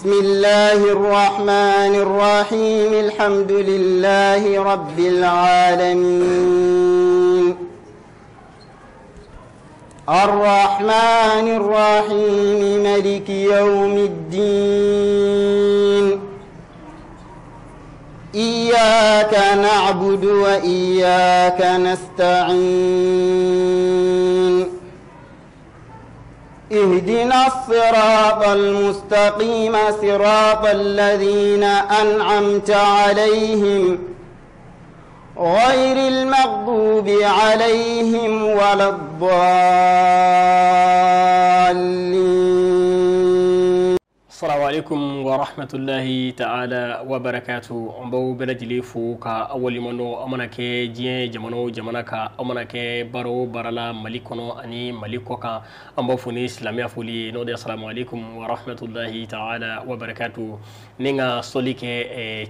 بسم الله الرحمن الرحيم الحمد لله رب العالمين الرحمن الرحيم ملك يوم الدين إياك نعبد وإياك نستعين اهدنا الصراط المستقيم صراط الذين أنعمت عليهم غير المغضوب عليهم ولا الضالين. Assalamu alaikum wa rahmatullahi ta'ala wa barakatuh. An b'aw bɛɛ lajɛlen fo ka aw waleɲuman dɔn. Aw mana kɛ diɲɛ jamana o jamana kan, aw mana kɛ baara o baara la Mali kɔnɔ ani Mali kɔ kan, an b'aw fo ni silamɛya foli ye, n'o de ye assalamu alaikum wa rahmatullahi ta'ala wa barakatuh. Ni ka sɔli kɛ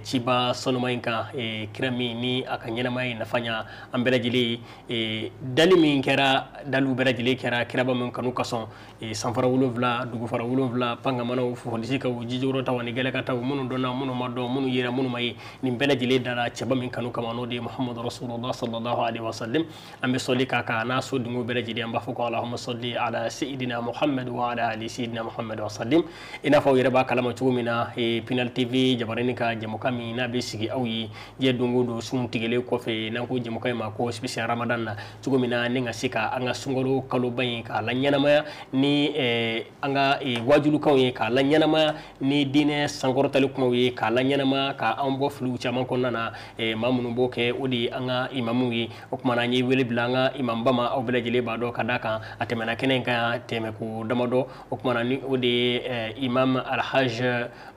ciba sanuman in kan, kira min ni a ka ɲɛnamaya ye nafa ɲa an bɛɛ lajɛlen ye, dali min kɛra, daliw bɛɛ lajɛlen kɛra kiraba min kanu kosɔn, sanfara 7, dugufara 7, pangamanaw, folisikaw, jijɔrɔtaw ani gɛlɛkataw, minnu dɔnna, minnu ma dɔn, minnu yera, minnu ma ye, nin bɛɛ lajɛlen dara cɛba min kanu kama, n'o de ye Muhammadu Rasulullah sallallahu alaihi wasallam. An bɛ sɔli k'a kan n'a so dungo bɛɛ lajɛlen, an b'a fɔ ko Allahumma salli ala sayyidina Muhammad wa ala ali sayyidina Muhammad wa sallim. I n'a fɔ aw yɛrɛ b'a kalama cogo min na, Pinal TV jabarani ka jɛmukan min n'a bɛ sigi aw ye diɲɛ don o don sun tigɛlen kɔfɛ, n'an ko jɛmukan in ma ko spécial Ramadan na, cogo min na ni ka se ka an ka sunkalo kaloba in k'a la ɲɛnamaya ni an ka wajulukanw ye, k'a la ɲɛnamaya ni diinɛ sankɔrɔtali kumaw ye, k'a la ɲɛnamaya k'an bɔ filiw caman kɔnɔna na. Maa minnu b'o kɛ, o de ye an ka imamuw ye. O tuma na an ye wele bila an ka imamba ma, aw bɛɛ lajɛlen b'a dɔn ka d'a kan a tɛmɛna kɛnɛ in kan tɛmɛko damadɔ. O tuma na ni o de ye imam Alhaj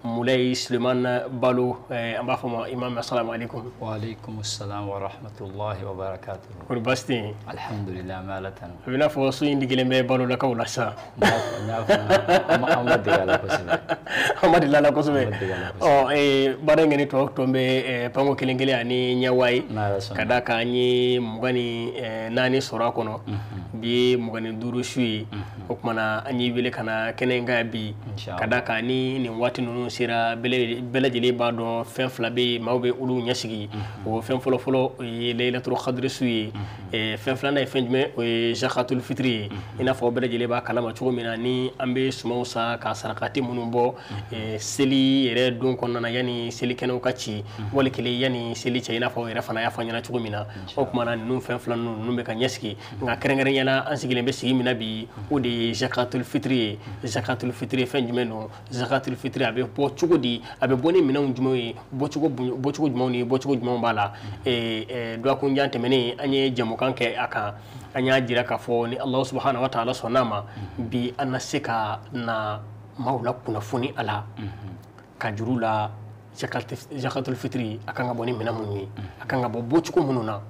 Mulayi Sulemani Balo, an b'a fɔ ma imam assalamu alaikum. Wa alaikum assalam wa rahmatullahi wa barakatuh. Kɔri baasi tɛ yen? Alhamdulillah, an bɛ Ala tanu. A bɛ n'a fɔ so in digilen bɛ balolakaw la sisan. N y'a fɔ an ma dege a la kosɛbɛ. An ma deli a la kosɛbɛ. Ɔ baara in kɔni tɔ tɔ bɛ panko kelen kelen ani ɲɛwa ye, ka d'a kan an ye 24 sɔrɔ a kɔnɔ, bi ye 25 su ye. O tuma na an y'i wele ka na kɛnɛ in kan bi, ka d'a kan ni nin waati ninnu sera, bɛɛ lajɛlen b'a dɔn fɛn fila bɛ yen maaw bɛ olu ɲɛsigi. O fɛn fɔlɔ-fɔlɔ o ye Laylatul Qadr su ye, fɛn filanan ye fɛn jumɛn, o ye Zakatul Fitri ye. I n'a fɔ bɛɛ lajɛlen b'a kalama cogo min na, ni an bɛ sumanw san ka sarakati minnu bɔ seli yɛrɛ don kɔnɔna na, yanni selikɛnɛw ka ci, wali kelen yanni seli cɛ, i n'a fɔ yɛrɛ fana y'a fɔ an ɲɛna cogo min na. O tuma na ninnu fɛn fila ninnu bɛ ka ɲɛsigi, nka kɛrɛnkɛrɛnnenya la an sigilen bɛ sigi min na bi, o de ye Zakatul Fitri ye. Zakatul Fitri fɛn jumɛn don? Zakatul Fitri a bɛ bɔ cogo di? A bɛ bɔ ni minɛnw jumɛnw ye? Bɔcogo jumɛnw ni bɔcogo jumɛnw b'a la? Dɔgɔkunjan tɛmɛnen an ye jɛmukan kɛ a kan, an y'a jira k'a fɔ ni Alahu subahana wa taala sɔnn'a ma, bi an na se ka na maaw la kunnafoni a la, ka juru la Zakatul Fitri a kan ka bɔ ni minɛn minnu ye, a kan ka bɔ bɔcogo minnu na,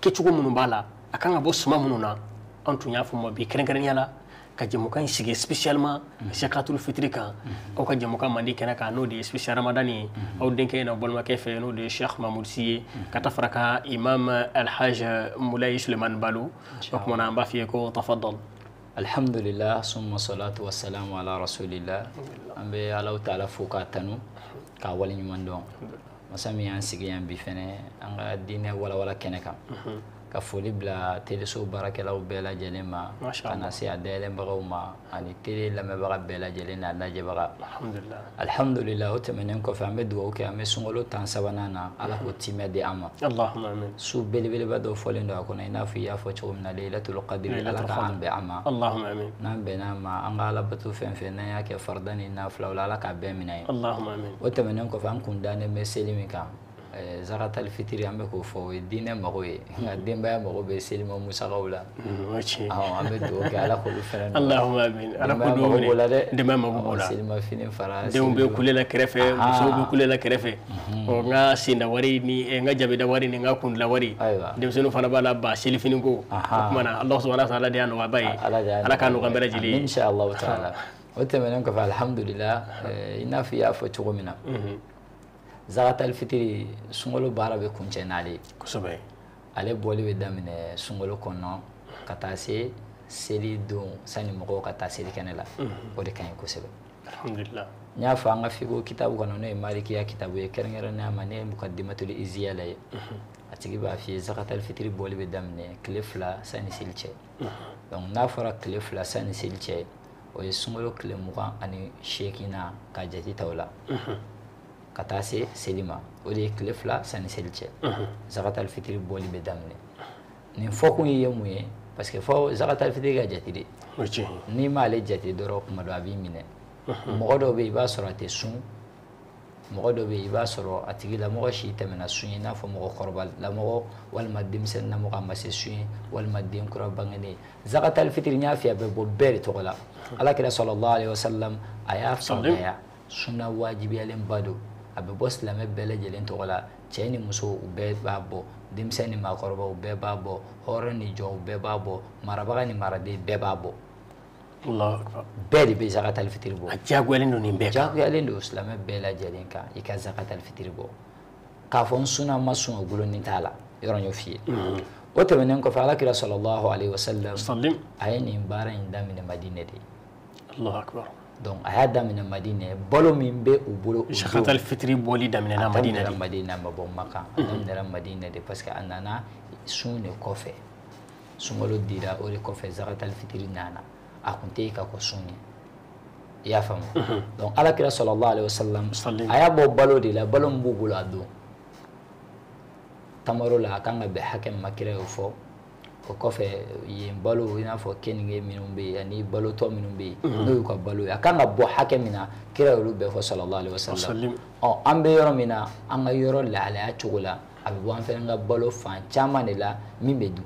kɛcogo minnu b'a la, a kan ka bɔ suman minnu na. An tun y'a fɔ ma bi kɛrɛnkɛrɛnnenya la ka jɛmukan in sigi spécialement Zakatul Fitri kan, aw ka jɛmukan mandi kɛnɛ kan, n'o de ye spécial Ramadan ye, aw denkɛ n'aw balimakɛ fɛ, n'o de ye Cheikh Mahmoud Sy ye, ka taa fara ka imam Alhaj Mulayi Sulemani Balo. O tuma na an b'a f'i ye ko tafadal. Alhamdulillah, summa salatu wassalamu ala rasulillah. An bɛ Alahu taala fo k'a tanu, k'a waleɲuman dɔn. Masa min y'an sigi yan bi fɛnɛ an ka diinɛ walawala kɛnɛ kan, ka foli bila teleso baarakɛlaw bɛɛ lajɛlen ma, ka na se a dayɛlɛnbagaw ma ani tele lamɛnbaga bɛɛ lajɛlen n'a lajɛbaga. Alhamdulillah, o tɛmɛnen kɔfɛ an bɛ dugawu kɛ, an bɛ sunkalo 13nan na, Ala k'o timɛ di an ma. Allahumma amin. Su belebeleba dɔ fɔlen don a kɔnɔ, i n'a fɔ i y'a fɔ cogo min na, Laylatul Qadr, Ala k'an bɛn a ma. Allahumma amin. N'an bɛnna a ma, an ka alabato fɛn fɛn n'an y'a kɛ farida ni nafilaw la, Ala k'a bɛɛ minɛ ye. Allahumma amin. O tɛmɛnen kɔfɛ an kun dannen bɛ seli min kan, Zakatul Fitri, an bɛ k'o fɔ, o ye diinɛ mago ye, nka denbaya mago bɛ selima musakaw la. An bɛ dugawu kɛ Ala k'olu fɛnɛ nɔgɔya. Allahumma amin. Ala k'olu mago b'o la dɛ. Denbaya mago b'o la. Selima fini fara, denw bɛ kule la kɛrɛfɛ, musow bɛ kule la kɛrɛfɛ. Ɔ n ka senda wari ni n ka jabida wari ni n ka kundila wari, denmisɛnninw fana b'a la ba selifini ko. O tuma na Allah subahana wa taala de y'a nɔgɔya ye, Ala k'a nɔgɔya bɛɛ lajɛlen ye. Inshallah taala. O tɛmɛnen kɔfɛ alhamdulillah, i n'a fɔ i y'a fɔ cogo min na, Zakatul Fitri sunkalo baara bɛ kuncɛ n'ale ye. Kosɛbɛ. Ale bɔli bɛ daminɛ sunkalo kɔnɔ ka taa se seli don, sani mɔgɔw ka taa seli kɛnɛ la. O de ka ɲi kosɛbɛ. Alhamdulillah. N y'a fɔ an ka fiqh kitabu kɔnɔ, n'o ye malikiya kitabu ye, kɛrɛnkɛrɛnnenya ma ne ye mukadimatul iziya la ye, a tigi b'a f'i ye zakatal fitiri bɔli bɛ daminɛ tile 2 sanni seli cɛ. Donc n'a fɔra tile 2 sanni seli cɛ, o ye sunkalo tile 28 na ka jate ta o la ka taa se seli ma, o de ye tile 2 sanni seli cɛ zakatal fitiri bɔli bɛ daminɛ. Nin fɔkun ye mun ye? Parce que fɔ zakatal fitiri ka jate de, n'i m'ale jate dɔrɔn kuma dɔ a b'i minɛ. Mɔgɔ dɔw bɛ yen i b'a sɔrɔ a tɛ sun, mɔgɔ dɔ bɛ yen i b'a sɔrɔ a tigilamɔgɔ si tɛmɛna sun ye, i n'a fɔ mɔgɔkɔrɔba lamɔgɔ walima denmisɛnnin lamɔgɔ a ma se sun ye, walima den kura bangenen. Zakatal fitiri n y'a f'i ye a bɛ bɔ bɛɛ de tɔgɔ la. Ala kira sallallahu alaihi wasallam a y'a faamuya sunna wajibiyalenba don, a bɛ bɔ silamɛ bɛɛ lajɛlen tɔgɔ la, cɛ ni muso u bɛɛ b'a bɔ, denmisɛn ni maakɔrɔba u bɛɛ b'a bɔ, hɔrɔn ni jɔn u bɛɛ b'a bɔ, marabaga ni maraden bɛɛ b'a bɔ. Bɛɛ de bɛ zakatal fitiri bɔ. A diyagoyalen don nin bɛɛ kan. Diyagoyalen don silamɛ bɛɛ lajɛlen kan i ka zakatal fitiri bɔ. K'a fɔ n sunna n ma sun o gulonnen t'a la, yɔrɔ n y'o f'i ye. O tɛmɛnen kɔfɛ, ala kira sallallahu alaihi wasallam a ye nin baara in daminɛ Madinɛ de. Allahu akbar. Donc a y'a daminɛ Madinɛ, balo min bɛ u bolo. Zakatal fitiri bɔli daminɛna Madinɛ de. A daminɛra Madinɛ, a ma bɔ Makan. A daminɛra Madinɛ de parce que a nana sun de kɔfɛ. Sunkalo dira o de kɔfɛ zakatal fitiri nana. A kun tɛ ka kɔ sun ye, i y'a faamu. Donc ala kira sallallahu alaihi wasallam a y'a bɔ balo de la, balo min b'u bolo a don tamaro la, a kan ka bɛn hakɛ min ma, kira y'o fɔ. O kɔfɛ yen balo i n'a fɔ keninge minnu bɛ yen ani balo tɔ minnu bɛ yen n'o y'u ka balo ye, a kan ka bɔ hakɛ min na, kira y'olu bɛɛ fɔ sallallahu alaihi wasallam. Ɔ an bɛ yɔrɔ min na, an ka yɔrɔ lahalaya cogo la, a bɛ bɔ an fɛnɛ ka balo fan caman de la min bɛ dun.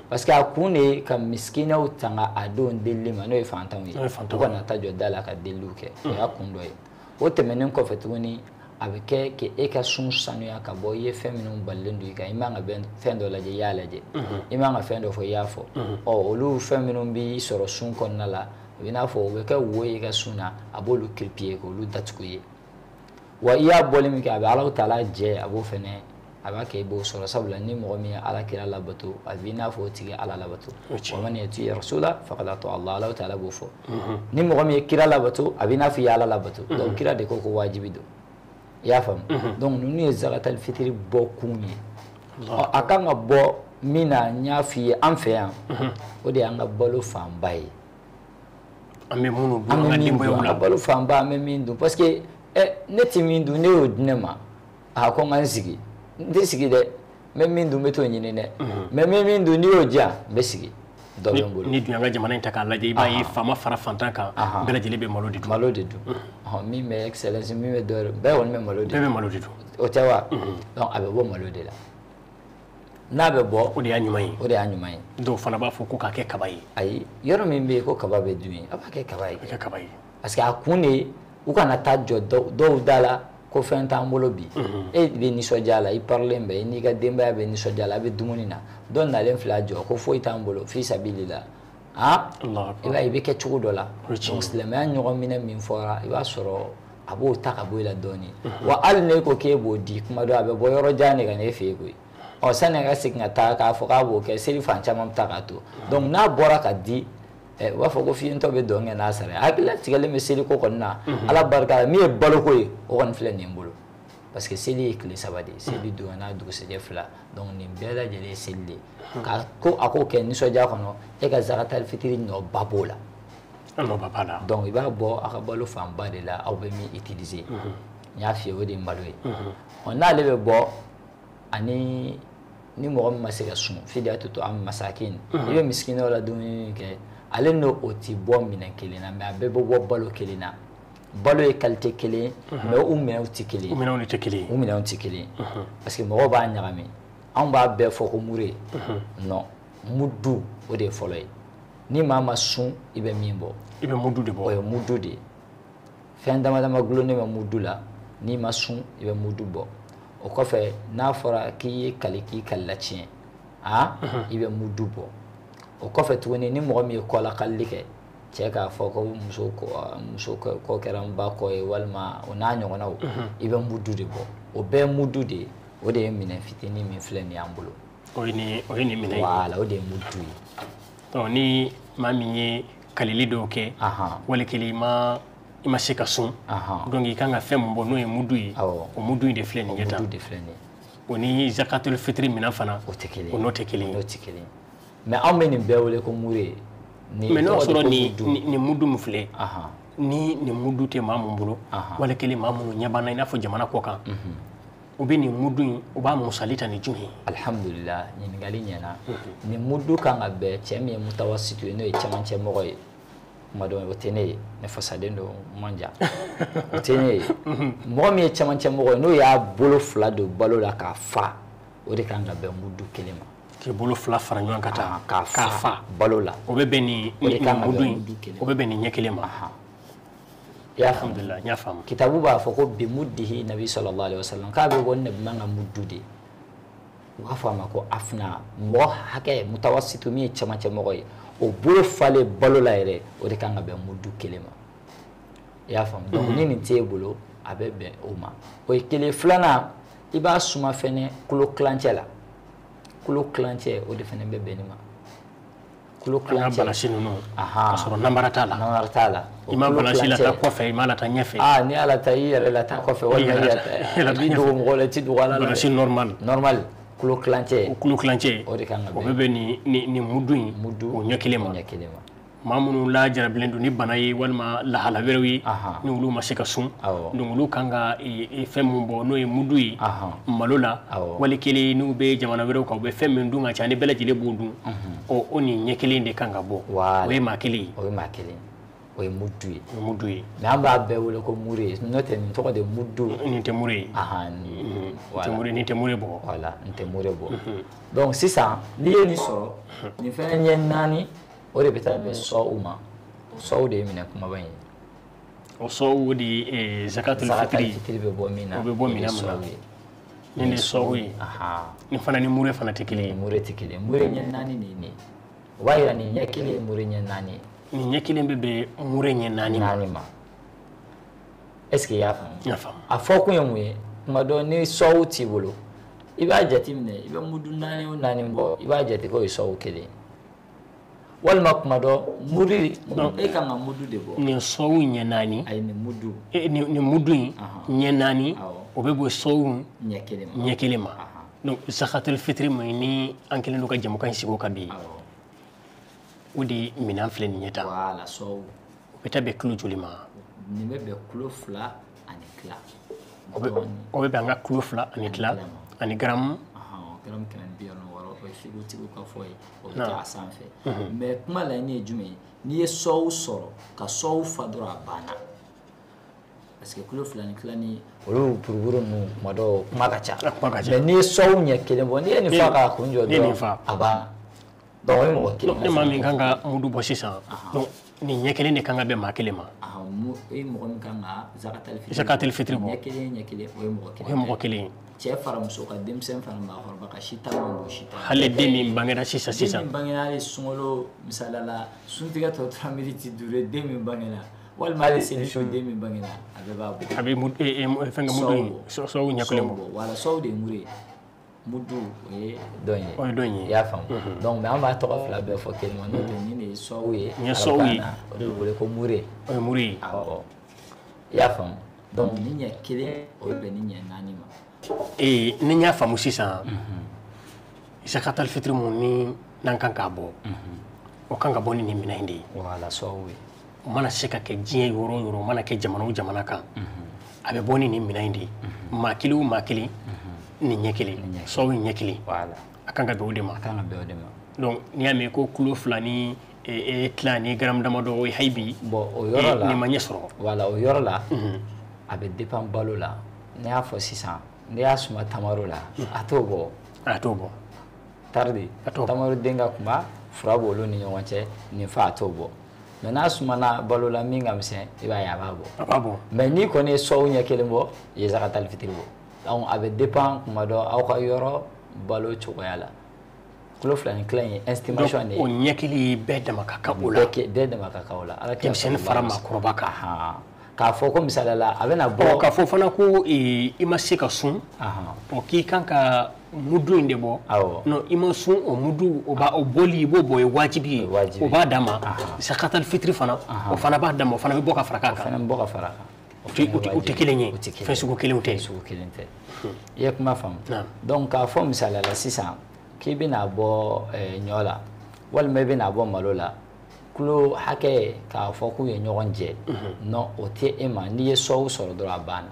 Parce que a kun de ye ka misikinaw tanga a don delili ma, n'o ye fantanw ye, u kana taa jɔ da la ka deliliw kɛ, o y'a kun dɔ ye. O tɛmɛnen kɔfɛ tuguni, a bɛ kɛ k'e ka sun sanuya ka bɔ i ye fɛn minnu balilen don i kan, i man ka fɛn dɔ lajɛ i y'a lajɛ, i man ka fɛn dɔ fɔ i y'a fɔ. Ɔ olu fɛn minnu b'i sɔrɔ sun kɔnɔna la, o bɛ n'a fɔ o bɛ kɛ wo ye i ka sun na, a b'olu kiripie k'olu datugu i ye. Wa i y'a bɔli min kɛ, a bɛ Alahu taala jɛ, a b'o fɛnɛ, a b'a kɛ i b'o sɔrɔ. Sabula ni mɔgɔ min ye ala kira labato, a b'i n'a fɔ o tigi ala labato. Wa man yati rasula faqad ata Allah, Alahu taala b'o fɔ. Ni mɔgɔ min ye kira labato, a b'i n'a fɔ i ye ala labato. Donc kira de ko ko wajibi don, i y'a faamu. Donc ninnu ye zakatal fitiri bɔ kun ye. Ɔ a kan ka bɔ min na, n y'a f'i ye an fɛ yan, o de y'an ka balo fanba ye. An bɛ minnu dun an ka denbayaw la, an ka balo fanba an bɛ min dun, parce que ne ti min dun, ne y'o di ne ma, a ko n ka n sigi. N tɛ sigi dɛ, n bɛ min dun n bɛ t'o ɲini dɛ, mais n bɛ min dun n'i y'o di yan n bɛ sigi, dɔ bɛ n bolo. Ni dun y'an ka jamana in ta k'a lajɛ, i b'a ye faama fara fantan kan, bɛɛ lajɛlen bɛ malo de dun. Malo de dun, min bɛ excellence, min bɛ dɔ wɛrɛ, bɛɛ kɔni bɛ malo de dun. Bɛɛ bɛ malo de dun. O tɛ wa? Donc a bɛ bɔ malo de la. N'a bɛ bɔ, o de y'a ɲuman ye. O de y'a ɲuman ye. Dɔw fana b'a fɔ ko k'a kɛ kaba ye. Ayi, yɔrɔ min bɛ yen ko kaba bɛ dun yen, a b'a kɛ kaba ye. A bɛ kɛ kaba ye. Parce que a kun de ye u kana taa jɔ dɔw da la ko fɛn t'an bolo bi. E bɛ nisɔndiya la, i parilen bɛ, i n'i ka denbaya bɛ nisɔndiya la, a bɛ dumuni na, dɔ nalen filɛ a jɔ ko foyi t'an bolo fi sabilila. Ah, i b'a ye i bɛ kɛ cogo dɔ la. Donc silamɛya ɲɔgɔn minɛ min fɔra, i b'a sɔrɔ a b'o ta ka bɔ i la dɔɔni. Wa hali n'e ko k'e b'o di, kuma dɔ a bɛ bɔ yɔrɔ jan de ka n'e fɛ yen koyi. Ɔ sani a ka segin ka taa k'a fɔ k'a b'o kɛ, seli fan caman bɛ taa k'a to. Donc n'a bɔra ka di, u b'a fɔ ko fiyentɔ bɛ dɔn kɛ n'a sara ye. Hakililatigɛlen bɛ seliko kɔni na, ala barika la, min ye baloko ye, o kɔni filɛ nin bolo. Parce que seli ye tile 3 de ye, seli don n'a dugusɛjɛ 2. Donc nin bɛɛ lajɛlen ye seli de ye. Ka ko a k'o kɛ nisɔndiya kɔnɔ, e ka zakatal fitiri nɔba b'o la. Nɔba b'a la. Donc i b'a bɔ a ka balo fanba de la, aw bɛ min utiliser. N y'a f'i ye o de ye malo ye. Ɔ n'ale bɛ bɔ, ani ni mɔgɔ min ma se ka sun, fidiyatu to an masakin, i bɛ misikinaw la dumuni kɛ, ale n'o o ti bɔ minɛn kelen na, mais a bɛɛ bɛ bɔ balo kelen na. Balo ye qualité kelen, mais u minɛnw tɛ kelen ye. U minɛnw tɛ kelen ye. U minɛnw tɛ kelen ye. Parce que mɔgɔw b'a ɲagami, anw b'a bɛɛ fɔ ko mure. Non, mudu o de ye fɔlɔ ye. Ni maa ma sun, i bɛ min bɔ, i bɛ mudu de bɔ. O ye mudu de ye. Fɛn dama dama gulonnen bɛ mudu la, n'i ma sun, i bɛ mudu bɔ. O kɔfɛ n'a fɔra k'i ye kali k'i kalila tiɲɛ, i bɛ mudu bɔ. O kɔfɛ tuguni, ni mɔgɔ min ye kɔlakalili kɛ, cɛ k'a fɔ ko muso kɔ kɛra n ba kɔ ye, walima o n'a ɲɔgɔnnaw, i bɛ mudu de bɔ. O bɛɛ ye mudu de ye. O de ye minɛn fitinin min filɛ nin y'an bolo. O ye nin minɛn ye. Voilà, o de ye mudu ye. Donc ni maa min ye kalili dɔw kɛ, wali kelen i ma I ma se ka sun, donc i kan ka fɛn mun bɔ n'o ye mudu ye, o mudu in de filɛ nin ye tan. O ni zakatul fitiri minɛn fana o tɛ kelen, o n'o tɛ kelen ye. O tɛ kelen. Mais anw bɛ nin bɛɛ wele ko mure. Mais n'o sɔrɔ nin mudu min filɛ, ni nin mudu tɛ maa mun bolo, wali kelen maa minnu ɲɛ b'an na i n'a fɔ jamana kɔ kan, u bɛ nin mudu in, u b'a musali ta ni jumɛn ye? Alhamdulillah, ɲininkali ɲɛna. Nin mudu kan ka bɛn cɛ min ye mutawasitu ye, n'o ye cɛmancɛ mɔgɔ ye. Kuma dɔ o tɛ ne ye, ne fasaden don, n man jan, o tɛ ne ye. Mɔgɔ min ye cɛmancɛ mɔgɔ ye, n'o y'a bolo fila don balo la k'a fa, o de kan ka bɛn mudu kelen ma. K'i bolo fila fara ɲɔgɔn ka taa k'a fa balo la, o bɛ bɛn nin mudu in, o bɛ bɛn nin ɲɛ kelen ma. I y'a faamu? Alhamdulillah, n y'a faamu. Kitabu b'a fɔ ko bi muddihi nabi sallallahu alaihi wasallam, k'a bɛ bɔ ni nabi man ka mudu de. U b'a fɔ a ma ko afina, mɔgɔ hakɛ mutawasitu min ye cɛmancɛ mɔgɔ ye, o bolo falen balo la yɛrɛ, o de kan ka bɛn mudu kelen ma. I y'a faamu? Donc ni nin t'e bolo, a bɛ bɛn o ma. O ye kelen. Filanan, i b'a suma fɛnɛ kulo kilancɛ la. Kulo kilancɛ, o de fɛnɛ bɛ bɛn nin ma. Kulo kilancɛ. Balasi ninnu. K'a sɔrɔ namara t'a la. Namara t'a la. I ma balasi lata kɔfɛ, i ma lata ɲɛfɛ. N'i y'a lata, i yɛrɛ lata kɔfɛ, walima i b'i dogo mɔgɔw la, i t'i dogo Ala la. Balasi normal. Normal. Kulo kilancɛ. O kulo kilancɛ. O de kan ka bɛn. O bɛ bɛn nin mudu in, o ɲɛ kelen ma. O ɲɛ kelen ma. Maa minnu lajarabilen don ni bana ye walima lahala wɛrɛw ye, ni olu ma se ka sun, donc olu kan ka fɛn mun bɔ n'o ye mudu ye malo la, wali kelen n'u bɛ jamana wɛrɛw kan, u bɛ fɛn min dun ka ca ni bɛɛ lajɛlen b'o dun, o nin ɲɛ kelen de kan ka bɔ. O ye maa kelen ye. O ye maa kelen ye. O ye mudu ye. O ye mudu ye. Mais an b'a bɛɛ wele ko mure ye, n'o tɛ nin tɔgɔ de mudu. Nin tɛ mure ye. Nin tɛ mure bɔ. Voilà, nin tɛ mure bɔ. Donc sisan n'i ye nin sɔrɔ, nin fɛnɛ ɲɛ naani, o de bɛ taa bɛn sɔw ma. Sɔw de ye minɛ kumaba in ye. O sɔw de ye zakatul fitiri bɛ bɔ min na. O bɛ bɔ minɛn min na. Nin de ye sɔw ye. Nin fana ni mure fana tɛ kelen ye. Mure tɛ kelen ye. Mure ɲɛ naani de ye nin ye. O b'a yira nin ɲɛ kelen ye mure ɲɛ naani ye. Nin ɲɛ kelen bɛ bɛn mure ɲɛ naani ma. Est ce que i y'a faamu? N y'a faamu. A fɔ kun ye mun ye? Tuma dɔ ni sɔw t'i bolo, i b'a jateminɛ, i bɛ mudu naani o naani bɔ, i b'a jate k'o ye sɔw kelen ye. Walima kuma dɔ muru, e kan ka mudu de bɔ. Nin sɔw ɲɛ naani. Ayi, nin mudu. Nin mudu in ɲɛ naani, o bɛ bɔ sɔw ɲɛ kelen ma. Ɲɛ kelen ma. Donc zakatul fitiri min ni an kɛlen don ka jɛmukan in sigi o kan bi, o de minɛn filɛ nin ye tan. Voilà, sɔw. O bɛ taa bɛn kilo joli ma? Nin bɛ bɛn kilo 2 ani tila. O bɛ bɛn an ka kilo 2 ani tila ani garamu. Garamu 166, o ye figotigiw ka fɔ ye, o bɛ taa a sanfɛ. Mais kuma laɲini ye jumɛn ye? N'i ye sɔw sɔrɔ, ka sɔw fa dɔrɔn a banna. Parce que kilo 2 ni tila ni olu buruburu ninnu kuma dɔw kuma ka ca. Mais n'i ye sɔw ɲɛ kelen bɔ, n'i ye nin fa k'a kun jɔ dɔrɔn a banna. Donc o ye mɔgɔ kelen. Ni maa min kan ka mudu bɔ sisan, donc nin ɲɛ kelen de kan ka bɛn maa kelen ma. E mɔgɔ min kan ka zakatul fitiri bɔ. Ɲɛ kelen ɲɛ kelen, o ye mɔgɔ kelen. O ye mɔgɔ kelen ye. Cɛ fara muso kan, denmisɛn fara maakɔrɔba kan, si ta man bon si ta. Hali den min bangera sisan sisan. Den min bangera hali sunkalo misaliya la, suntigɛ tɔ tora miniti 5 ye, den min bangera, walima hali seli su den min bangera, a bɛɛ b'a bɔ. A bɛ fɛnkɛ mudu in, sɔw ɲɛ kelen bɔ. Voilà, sɔw de ye muru ye. Mudu o ye dɔ in ye. O ye dɔ in ye. I y'a faamu? Donc mais an b'a tɔgɔ fila bɛɛ fɔ kelen ma, n'o tɛ nin de ye sɔw ye. Nin ye sɔw ye. O de bɛ wele ko mure. O ye mure ye. Awɔ. I y'a faamu? Donc nin ɲɛ kelen, o bɛ bɛn ni ɲɛ naani ma. Ni n y'a faamu sisan, zakatul fitiri mun ni n'an kan k'a bɔ, o kan ka bɔ ni nin minɛn in de ye. Voilà, sɔw ye. O mana se ka kɛ diɲɛ yɔrɔ o yɔrɔ, o mana kɛ jamana o jamana kan, a bɛ bɔ ni nin minɛn in de ye. Maa kelen o maa kelen, nin ɲɛ kelen, sɔw ɲɛ kelen. Voilà. A kan ka bɛn o de ma. A kan ka bɛn o de ma. Donc n'i y'a mɛn ko kilo 2 ni tila ni garamu damadɔ, o ye hali bi. Bon, o yɔrɔ la. Nin ma ɲɛ sɔrɔ. Voilà, o yɔrɔ la, a bɛ dépend balo la. Ne y'a fɔ sisan, n'i y'a suma tamaro la, a t'o bɔ. A t'o bɔ. Taridi, tamaro den ka kunba, fura b'olu ni ɲɔgɔn cɛ, nin fa a t'o bɔ. Mais n'a sumana balo la min ka misɛn, i b'a ye a b'a bɔ. A b'a bɔ. Mais n'i kɔni ye sɔw ɲɛ kelen bɔ, i ye zakatul fitiri bɔ. Donc a bɛ dépend kuma dɔ aw ka yɔrɔ balo cogoya la. Kilo 2 ni tila in ye estimation de ye. O ɲɛ kelen bɛɛ dama ka kan o la. Bɛɛ dama ka kan o la. Denmisɛnnin fara maakɔrɔba kan. K'a fɔ ko misaliya la a bɛna bɔ. K'a fɔ fana ko i ma se ka sun. K'i kan ka mudu in de bɔ. Non, i ma sun o mudu o b'a o bɔli i b'o bɔ o ye wajibi ye. O b'a dama. Zakatal fitiri fana o fana b'a dama o fana bɛ bɔ ka fara k'a kan. O fana bɛ bɔ ka fara a kan. O tɛ kelen ye. Fɛn sugu kelenw tɛ. Sugu kelen tɛ. I ye kuma faamu. Donc k'a fɔ misaliya la sisan k'i bɛna bɔ ɲɔ la walima i bɛna bɔ malo la. Kulo hakɛ k'a fɔ k'u ye ɲɔgɔn jɛ. Non, o tɛ e ma. N'i ye sɔw sɔrɔ dɔrɔn a banna.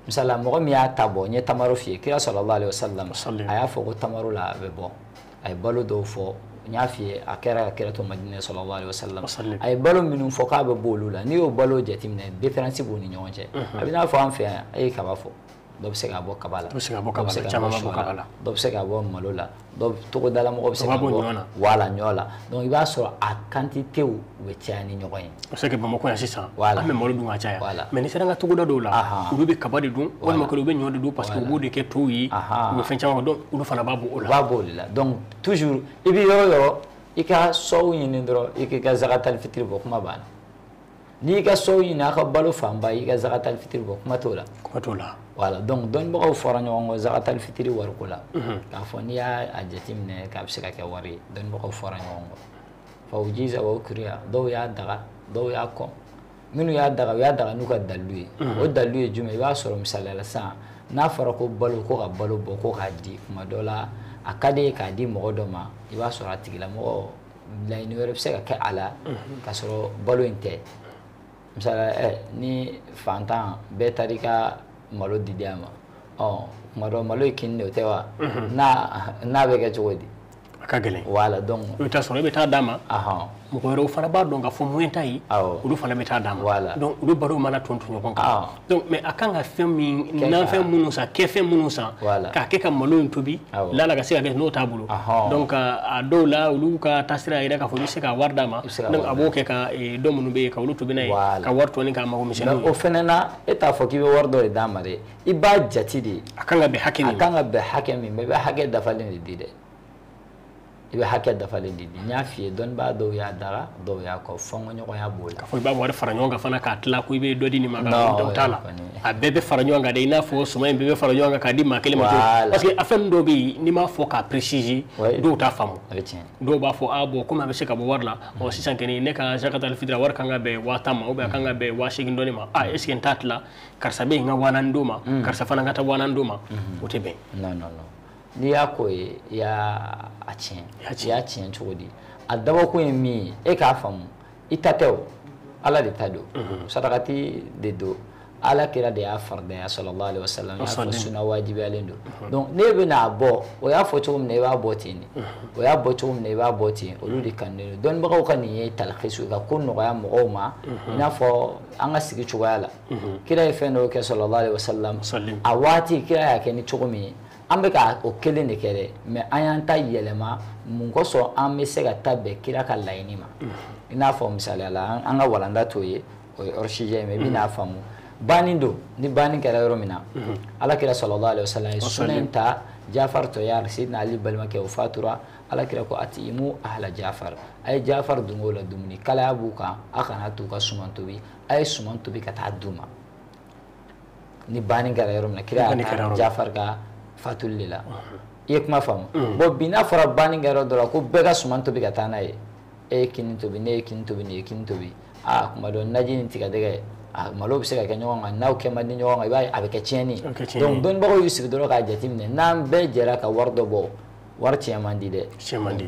Misala mɔgɔ min y'a ta bɔ n ye tamaro f'i ye kira sallallahu alaihi wasallam a y'a fɔ ko tamaro la a bɛ bɔ a ye balo dɔw fɔ n y'a f'i ye a kɛra ka kira to Madinɛ sallallahu alaihi wasallam a ye balo minnu fɔ k'a bɛ bɔ olu la n'i y'o balo jateminɛ différence b'u ni ɲɔgɔn cɛ a bɛ n'a fɔ an fɛ yan e ye kaba fɔ dɔ bɛ se k'a bɔ kaba la dɔ bɛ se k'a bɔ kaba la dɔ bɛ se k'a bɔ malo la dɔ togodala mɔgɔ bɛ se k'a bɔ wala ɲɔ la donc i b'a sɔrɔ a quantité u bɛ caya ni ɲɔgɔn ye. O bɛ se ka Bamakɔ yan sisan an bɛ malo dun ka caya mais n'i sera an ka togoda dɔw la olu bɛ kaba de dun walima olu bɛ ɲɔ de dun parce que u b'o de kɛ tow ye u bɛ fɛn caman donc olu fana b'a bɔ o la. U b'a bɔ o de la donc toujours i bɛ yɔrɔ yɔrɔ i ka sɔw ɲini dɔrɔn i k'i ka zakatal fitiri bɔ kuma banna. N'i ka sɔw ɲini a ka balo fanba i ka zakatal fitiri bɔ kuma t'o la. Kuma t'o la. Voilà, donc dɔnnibagaw fɔra ɲɔgɔn kɔ zakatal fitiri wariko la. K'a fɔ n'i y'a jateminɛ k'a bɛ se ka kɛ wari ye dɔnnibagaw fɔra ɲɔgɔn kɔ. Fawujiza wa ukriya dɔw y'a daga dɔw y'a kɔn minnu y'a daga u y'a daga n'u ka dalilu ye. O dalilu ye jumɛn i b'a sɔrɔ misaliya la sisan n'a fɔra ko balo ko ka balo bɔ ko k'a di kuma dɔ la a ka di ye k'a di mɔgɔ dɔ ma i b'a sɔrɔ a tigilamɔgɔ laɲini wɛrɛ bɛ se ka kɛ a la k'a sɔrɔ balo in tɛ. Misaliya ni fantan bɛɛ taara i ka malo di a ma kuma dɔ malo ye kini de o tɛ wa n'a bɛ kɛ cogo di a ka gɛlɛn voilà donc i bɛ taa sɔrɔ i bɛ taa d'a ma mɔgɔ wɛrɛw fana b'a dɔn k'a fɔ moyen t'a ye olu fana bɛ taa d'a ma donc olu baro mana ton ton ɲɔgɔn kan donc mais a kan ka fɛn min nanfɛn minnu san kɛfɛn minnu san k'a kɛ ka malo in tobi lala ka se ka kɛ n'o t'a bolo donc a dɔw la olu ka taasira yɛrɛ k'a fɔ i bɛ se ka wari d'a ma donc a b'o kɛ ka dɔ minnu bɛ yen ka olu tobi n'a ye ka wari tɔni k'a mago misɛnninw ye o fɛnɛ na e t'a fɔ k'i bɛ wari dɔ de d'a ma dɛ i b'a jate de a kan ka bɛn hakɛ min a kan ka bɛn hakɛ min ma i bɛ hakɛ dafalen de di dɛ. I bɛ hakɛ dafalen de di n y'a f'i ye dɔnnibaa dɔw y'a daga dɔw y'a kɔ fɔnkɔɲɔgɔnya b'o la. K'a fɔ i b'a wari fara ɲɔgɔn kan fana k'a tila ko i bɛ dɔ di nin ma ka dɔ t'a la a bɛɛ bɛ fara ɲɔgɔn kan dɛ i n'a fɔ suman in bɛɛ bɛ fara ɲɔgɔn kan k'a di maa kelen ma parce que a fɛn dɔw bɛ yen n'i m'a fɔ k'a préciser dɔw t'a faamu dɔw b'a fɔ a bon komi a bɛ se ka bɔ wari la ɔ sisan kɔni ne ka zakatal fitiri wari kan ka bɛn 10,000 ma ou bien a kan ka bɛn 8,000 dɔɔnin ma a est ce que n t'a tila karisa bɛ yen n ka 4,000 d'o ma karisa fana ka taa 4,000 d'o ma o tɛ bɛn. Non non non. N'i y'a k'o ye i y'a tiɲɛ i y'a tiɲɛ cogo di a dabɔkun ye min ye e k'a faamu i ta tɛ o ala de ta don sarakati de don ala kira de y'a faridaya sallallahu alaihi wasallam y'a fɔ suna wajibiyalen don donc n'e bɛna bɔ o y'a fɔ cogo min na i b'a bɔ ten de o y'a bɔ cogo min na i b'a bɔ ten olu de kanunen don dɔnnibagaw ka nin ye talakhisu ka ko nɔgɔya mɔgɔw ma i n'a fɔ an ka sigi cogoya la kira ye fɛn dɔw kɛ sallallahu alaihi wasallam a waati kira y'a kɛ ni cogo min ye an bɛ ka o kelen de kɛ dɛ mais an y'an ta yɛlɛma mun kosɔn an bɛ se ka ta bɛn kira ka laɲini ma i n'a fɔ misaliya la an ka walanda t'o ye o ye hors sujet ye mais i bɛn'a faamu banni don ni banni kɛra yɔrɔ min na ala kira sallallahu alaihi wasallam ye suna in ta Jafar Toyar Sidina Ali balimakɛ o fatura ala kira ko atimu ahla Jafar a ye Jafar dungo la dumuni kalaya b'u kan a kana t'u ka suman tobi a ye suman tobi ka taa d'u ma ni banni kɛra yɔrɔ min na kira y'a ta Jafar ka fatuli de la i ye kuma faamu bon bi n'a fɔra banni kɛ yɔrɔ dɔ la ko bɛɛ ka suman tobi ka taa n'a ye e ye kini tobi ne ye kini tobi nin ye kini tobi aa kuma dɔ naji ni tigadɛgɛ a malo bɛ se ka kɛ ɲɔgɔn kan n'aw kɛ man di ɲɔgɔn kan i b'a ye a bɛ kɛ tiɲɛni ye donc dɔnnibagaw y'u sigi dɔrɔn k'a jateminɛ n'an bɛɛ jɛra ka wari dɔ bɔ wari tiɲɛ man di dɛ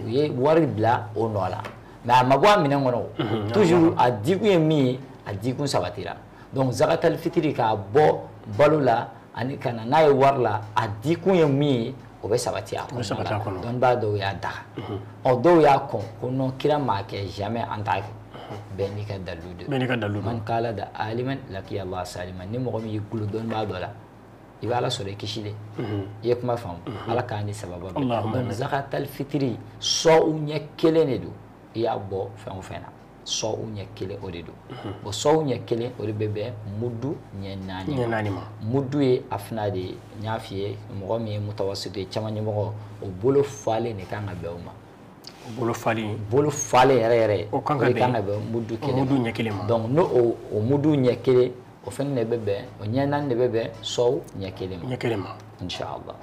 u ye wari bila o nɔ la mais a ma bɔ a minɛn kɔnɔ toujours a dikun ye min ye a dikun sabatira donc zakatal fitiri k'a bɔ balo la ani ka na n'a ye wari la a dikun ye min ye o bɛ sabati a kɔnɔ dɔnnibaa dɔw y'a daga ɔ dɔw y'a kɔn ko non kira m'a kɛ jamais an t'a kɛ bɛɛ n'i ka dalilu don bɛɛ n'i ka dalilu don man kala da aliman laqiya Allah saliman ni mɔgɔ min y'i gulo dɔnnibaa dɔ la i bɛ ala sɔrɔ i kisilen i ye kuma faamu ala k'an ni sababa bɛn donc zakatal fitiri sɔw ɲɛ kelen de don i y'a bɔ fɛn o fɛn na sɔw ɲɛ kelen o de don o sɔw ɲɛ kelen o de bɛ bɛn mudu ɲɛ naani ma mudu ye a fina de ye n y'a f'i ye mɔgɔ min ye mutawasitu ye caman ɲɛmɔgɔ o bolo falen de kan ka bɛn o ma bolo falen bolo falen yɛrɛ yɛrɛ o kan ka bɛn mudu kelen mudu ɲɛ kelen ma donc n'o o mudu ɲɛ kelen O fɛnɛ de bɛ bɛn, o ɲɛ 4 de bɛ bɛn sɔw ɲɛ 1 ma. Ɲɛ 1 ma. Inshallah.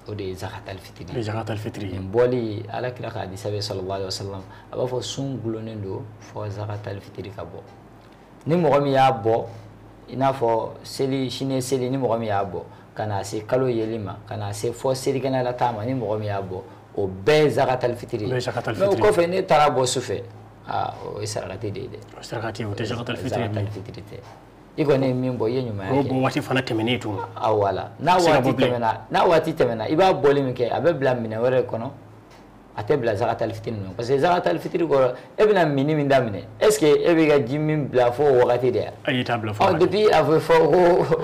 O de ye zakatal fitiri. O ye zakatal fitiri. Nin bɔli Ala kira ka hadisa bɛ sallallahu alaihi wasallam, a b'a fɔ sun gulonnen don fɔ zakatal fitiri ka bɔ. Ni mɔgɔ min y'a bɔ, i n'a fɔ seli sini seli, ni mɔgɔ min y'a bɔ ka na se kalo yeli ma, ka na se fɔ selikɛnɛ la taa ma, ni mɔgɔ min y'a bɔ, o bɛɛ ye zakatal fitiri ye. Mais o kɔfɛ ne taara bɔ su fɛ, aa o ye sarakati de ye dɛ. O sarakati, o tɛ zakatal fitiri ye. Zakatal fitiri tɛ. I kɔni ye min bɔ, i ye ɲumanya kɛ. O bɔ waati fana tɛmɛnen tun. Ah voilà, n'a waati tɛmɛna, n'a waati tɛmɛna, i b'a bɔli min kɛ, a bɛ bila minɛn wɛrɛ kɔnɔ. A tɛ bila zakatal fitiri ninnu, parce que zakatal fitiri kɔrɔ e bɛna minni min daminɛ, est ce que e b'i ka ji min bila fo o wagati de ya? Ayi, i t'a bila fo. Depuis a bɛ fɔ ko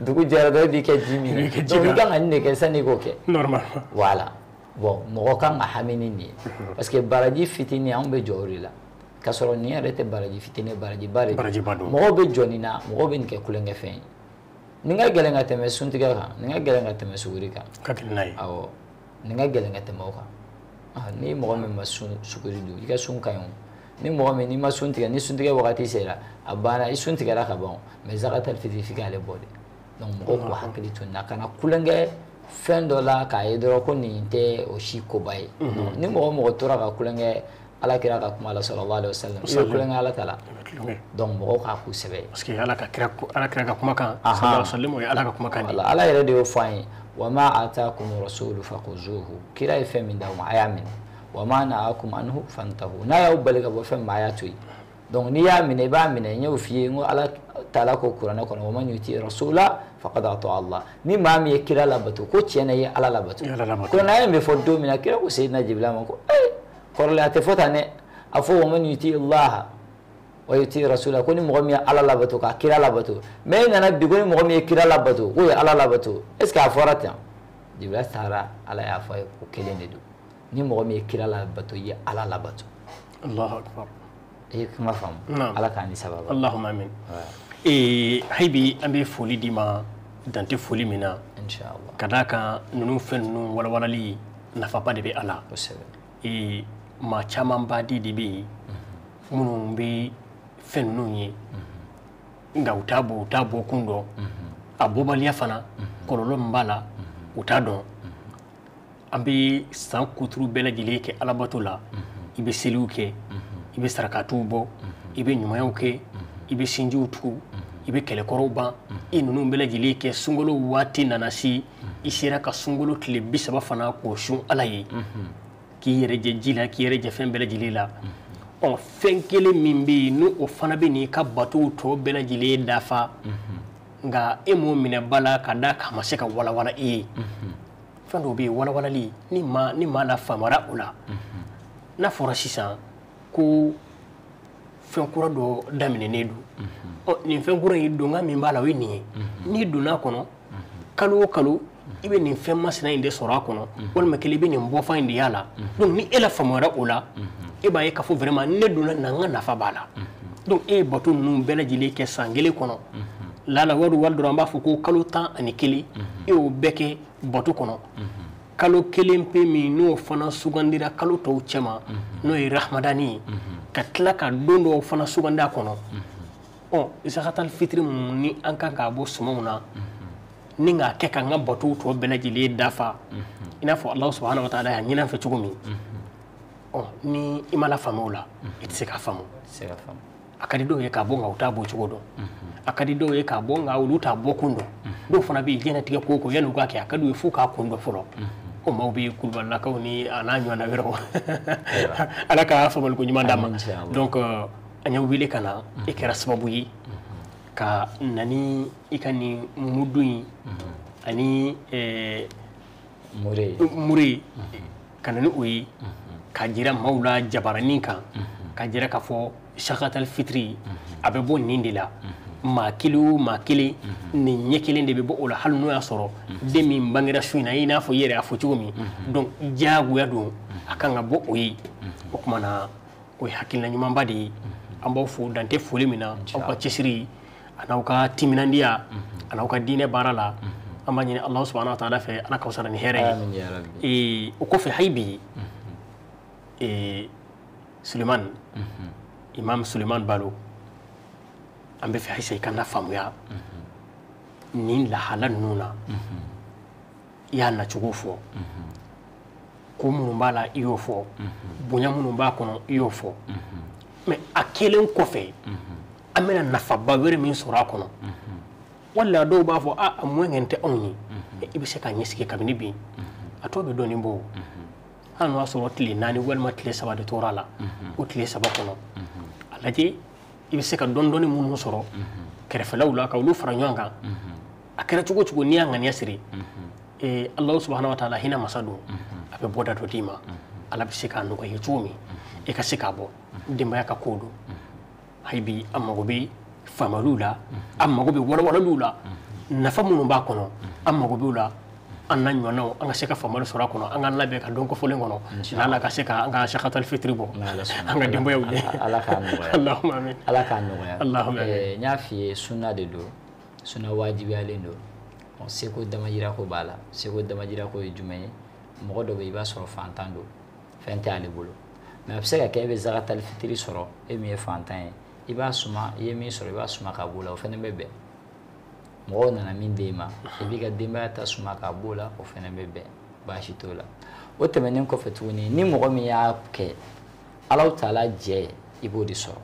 dugu jɛra dɔrɔn e b'i kɛ ji min na, donc i kan ka nin de kɛ sanni i k'o kɛ. Normalement. Voilà, bon mɔgɔ kan ka hami ni nin ye, parce que baraji fitinin anw bɛ jɔ o de la, k'a sɔrɔ nin yɛrɛ tɛ baraji fitinin, barajiba de don. Barajiba don. Mɔgɔw bɛ jɔ nin na, mɔgɔw bɛ nin kɛ kulonkɛfɛn ye. Nin ka gɛlɛn ka tɛmɛ suntigɛ kan, nin ka gɛlɛn ka tɛmɛ suguri kan. Ka gɛlɛn n'a ye. Awɔ, nin ka gɛlɛn ka tɛmɛ o kan. Ni mɔgɔ min ma sun suguri dun, i ka sun ka ɲi o. Ni mɔgɔ min n'i ma sun tigɛ, ni suntigɛ wagati sera, a banna, i sun tigɛra ka ban, mais zakatal fitiri f'i k'ale bɔ de. Donc mɔgɔw k'u hakili to nin na, kana kulonkɛ fɛn dɔ la k'a ye dɔrɔn ko nin tɛ o si koba ye. Ni mɔgɔ mɔgɔ tora ka kulonkɛ Ala kira ka kuma la sallallahu alaihi wasallam, i bɛ kulonkɛ Ala ta la. Donc mɔgɔw k'a k'u sɛbɛ ye. Parce que Ala ka kira, Ala kira ka kumakan sallallahu alaihi wasallam, o ye Ala ka kumakan de ye. Ala yɛrɛ de y'o fɔ an ye. Wa ma ataakum rasulu fakhuzuhu, kira ye fɛn min d'aw ma a y'a minɛ. Wa ma na'akum anhu fantahu, n'a y'aw bali ka bɔ fɛn min ma a y'a to yen. Donc n'i y'a minɛ, i b'a minɛ. N y'o f'i ye, n ko Ala taala ko kuranɛ kɔnɔ, wa man yuti rasula faqad ata Allah, ni maa min ye kira labato, ko tiɲɛ na i ye Ala labato. Kuranɛ in bɛ fɔ don min na, kira ko Seyidina Jibila ma ko ee kɔrɔlen a tɛ fɔ tan dɛ, a fɔ wa man yuti Allah wa yuti rasula, ko ni mɔgɔ min ye Ala labato ka kira labato. Mais e nana bi ko ni mɔgɔ min ye kira labato k'o ye Ala labato, est ce que a fɔra ten? Jibila taara, Ala y'a fɔ a ye ko kelen de don, ni mɔgɔ min ye kira labato i ye Ala labato. Allahu akbar. I ye kuma faamu? Ala k'an ni sababa. Allahumma amin. Hali bi an bɛ foli d'i ma dan tɛ foli min na. Inshallah. Ka d'a kan ninnu fɛn ninnu walawalali nafaba de bɛ a la. Kosɛbɛ. Maa camanba de bɛ yen minnu bɛ fɛn ninnu ye, nka u t'a bɔ, u t'a bɔ kun dɔn, a bɔbaliya fana kɔlɔlɔ min b'a la u t'a dɔn. An bɛ san kuturu bɛɛ lajɛlen kɛ alabato la, i bɛ seliw kɛ, i bɛ sarakatiw bɔ, i bɛ ɲumanyaw kɛ, i bɛ sinjiw tugu, i bɛ kɛlɛkɔrɔw ban, i ninnu bɛɛ lajɛlen kɛ. Sunkalo waati nana se, i sera ka sunkalo tile 30 fana k'o sun Ala ye, k'i yɛrɛ jɛ ji la, k'i yɛrɛ jɛ fɛn bɛɛ lajɛlen la. Ɔ fɛn kelen min bɛ yen n'o o fana bɛ n'i ka batow tɔ bɛɛ lajɛlen dafa, nka e m'o minɛ ba la ka d'a kan a ma se ka walawala i ye. Fɛn dɔw bɛ yen walawalali ni maa la faamara o la. N'a fɔra sisan ko fɛn kura dɔ daminɛnen don, ɔ nin fɛn kura in donkan min b'a la o ye nin ye, n'i donna a kɔnɔ kalo o kalo i bɛ nin fɛn masina in de sɔrɔ a kɔnɔ, walima kelen i bɛ nin bɔfan in de y'a la. Donc ni e la faamuyara o la, e b'a ye k'a fɔ vraiment ne donna na n ka nafa b'a la. Donc e ye bato ninnu bɛɛ lajɛlen kɛ san kelen kɔnɔ, lala wari dɔrɔn an b'a fɔ ko kalo 11, e y'o bɛɛ kɛ bato kɔnɔ. Kalo kelen pe min n'o fana sugandira kalo tɔw cɛma, n'o ye rahamadani ye, ka tila ka don dɔw fana sugandi a kɔnɔ. Ɔ zakatal fitiri mun ni an kan k'a bɔ sumanw na, ni k'a kɛ k'an ka batow tɔ bɛɛ lajɛlen dafa, i n'a fɔ Alahu subahana wa taala y'a ɲini an fɛ cogo min. Ɔ ni i ma la faamu o la, i tɛ se k'a faamu. A ka di dɔw ye k'a bɔ nka u t'a bɔ cogo dɔn, a ka di dɔw ye k'a bɔ nka olu t'a bɔ kun dɔn. Dɔw fana bɛ yen diɲɛlatigɛ ko o ko yanni u k'a kɛ a ka d'u ye f'u k'a kun dɔn fɔlɔ. Ko maaw bɛ kulubalilakaw ni a n'a ɲɔgɔnna wɛrɛw. Ala ka faamuyaliko ɲuman d'an ma. Donc an y'aw wele ka na, e kɛra sababu ye ka na ni i ka nin mudu in ani mure ka na ni o ye, k'a jira maaw la jabaranin kan, k'a jira k'a fɔ sakatal fitiri a bɛ bɔ nin de la. Maa kelen o maa kelen nin ɲɛ kelen de bɛ bɔ o la, hali n'o y'a sɔrɔ den min bangera su in na, i n'a fɔ i yɛrɛ y'a fɔ cogo min. Donc diyagoya don a kan ka bɔ o ye. O tuma na o ye hakilina ɲumanba de ye. An b'aw fo dan tɛ foli min na, aw ka cɛsiri a n'aw ka timinandiya a n'aw ka diinɛ baara la. An b'a ɲini Alahu subahana wa taala fɛ, Ala k'aw sara ni hɛrɛ ye. O kɔfɛ hali bi Sulemani, Imam Sulemani Balo, An bɛ fɛ halisa i ka na faamuya nin lahala ninnu na. I y'a nacogo fɔ, ko minnu b'a la i y'o fɔ, bonya minnu b'a kɔnɔ i y'o fɔ. Mais a kɛlen kɔfɛ, an bɛna nafaba wɛrɛ min sɔrɔ a kɔnɔ. Wala dɔw b'a fɔ a moyen tɛ anw ye. I bɛ se k'a ɲɛsigi kabini bi, a tɔ bɛ dɔɔnin bɔ. Hali n'o y'a sɔrɔ tile 4 walima tile 3 de tora a la, o tile 3 kɔnɔ, a lajɛ i bɛ se ka dɔɔnin dɔɔnin minnu sɔrɔ kɛrɛfɛlaw la ka olu fara ɲɔgɔn kan. A kɛra cogo o cogo, n'i y'a ŋaniya siri, Alahu subahana wa taala hinɛ masa don, a bɛ bɔda dɔ d'i ma. Ala bɛ se k'a nɔgɔya i ye cogo min i ka se k'a bɔ. Denbaya ka ko don. Hali bi an mago bɛ faamuyaliw la, an mago bɛ walawalaliw la, nafa minnu b'a kɔnɔ an mago b'u la. An n'a ɲɔgɔnnaw an ka se ka faamuyali sɔrɔ a kɔnɔ, an k'an labɛn ka dɔn kofɔlen kɔnɔ, n'Ala ka se ka an ka sakatal fitiri bɔ an ka denbayaw ye. Ala k'a nɔgɔya. Allahumma amin. Ala k'a nɔgɔya. Allahumma amin. N y'a f'i ye, sunna de don, sunna wajibiyalen don. Seko damajira ko b'a la. Seko damajira ko ye jumɛn ye? Mɔgɔ dɔ bɛ yen, i b'a sɔrɔ fantan don, fɛn tɛ ale bolo, mais a bɛ se ka kɛ e bɛ zakatal fitiri sɔrɔ, e min ye fantan ye, i b'a suma, i ye min sɔrɔ i b'a suma k'a b'o la, o fana bɛ bɛn. Mɔgɔw nana min d'e ma, i b'i ka denbaya ta suma k'a b'o la, o fana bɛ bɛn, baasi t'o la. O tɛmɛnen kɔfɛ tuguni, ni mɔgɔ min y'a kɛ Alahu taala jɛ, i b'o de sɔrɔ.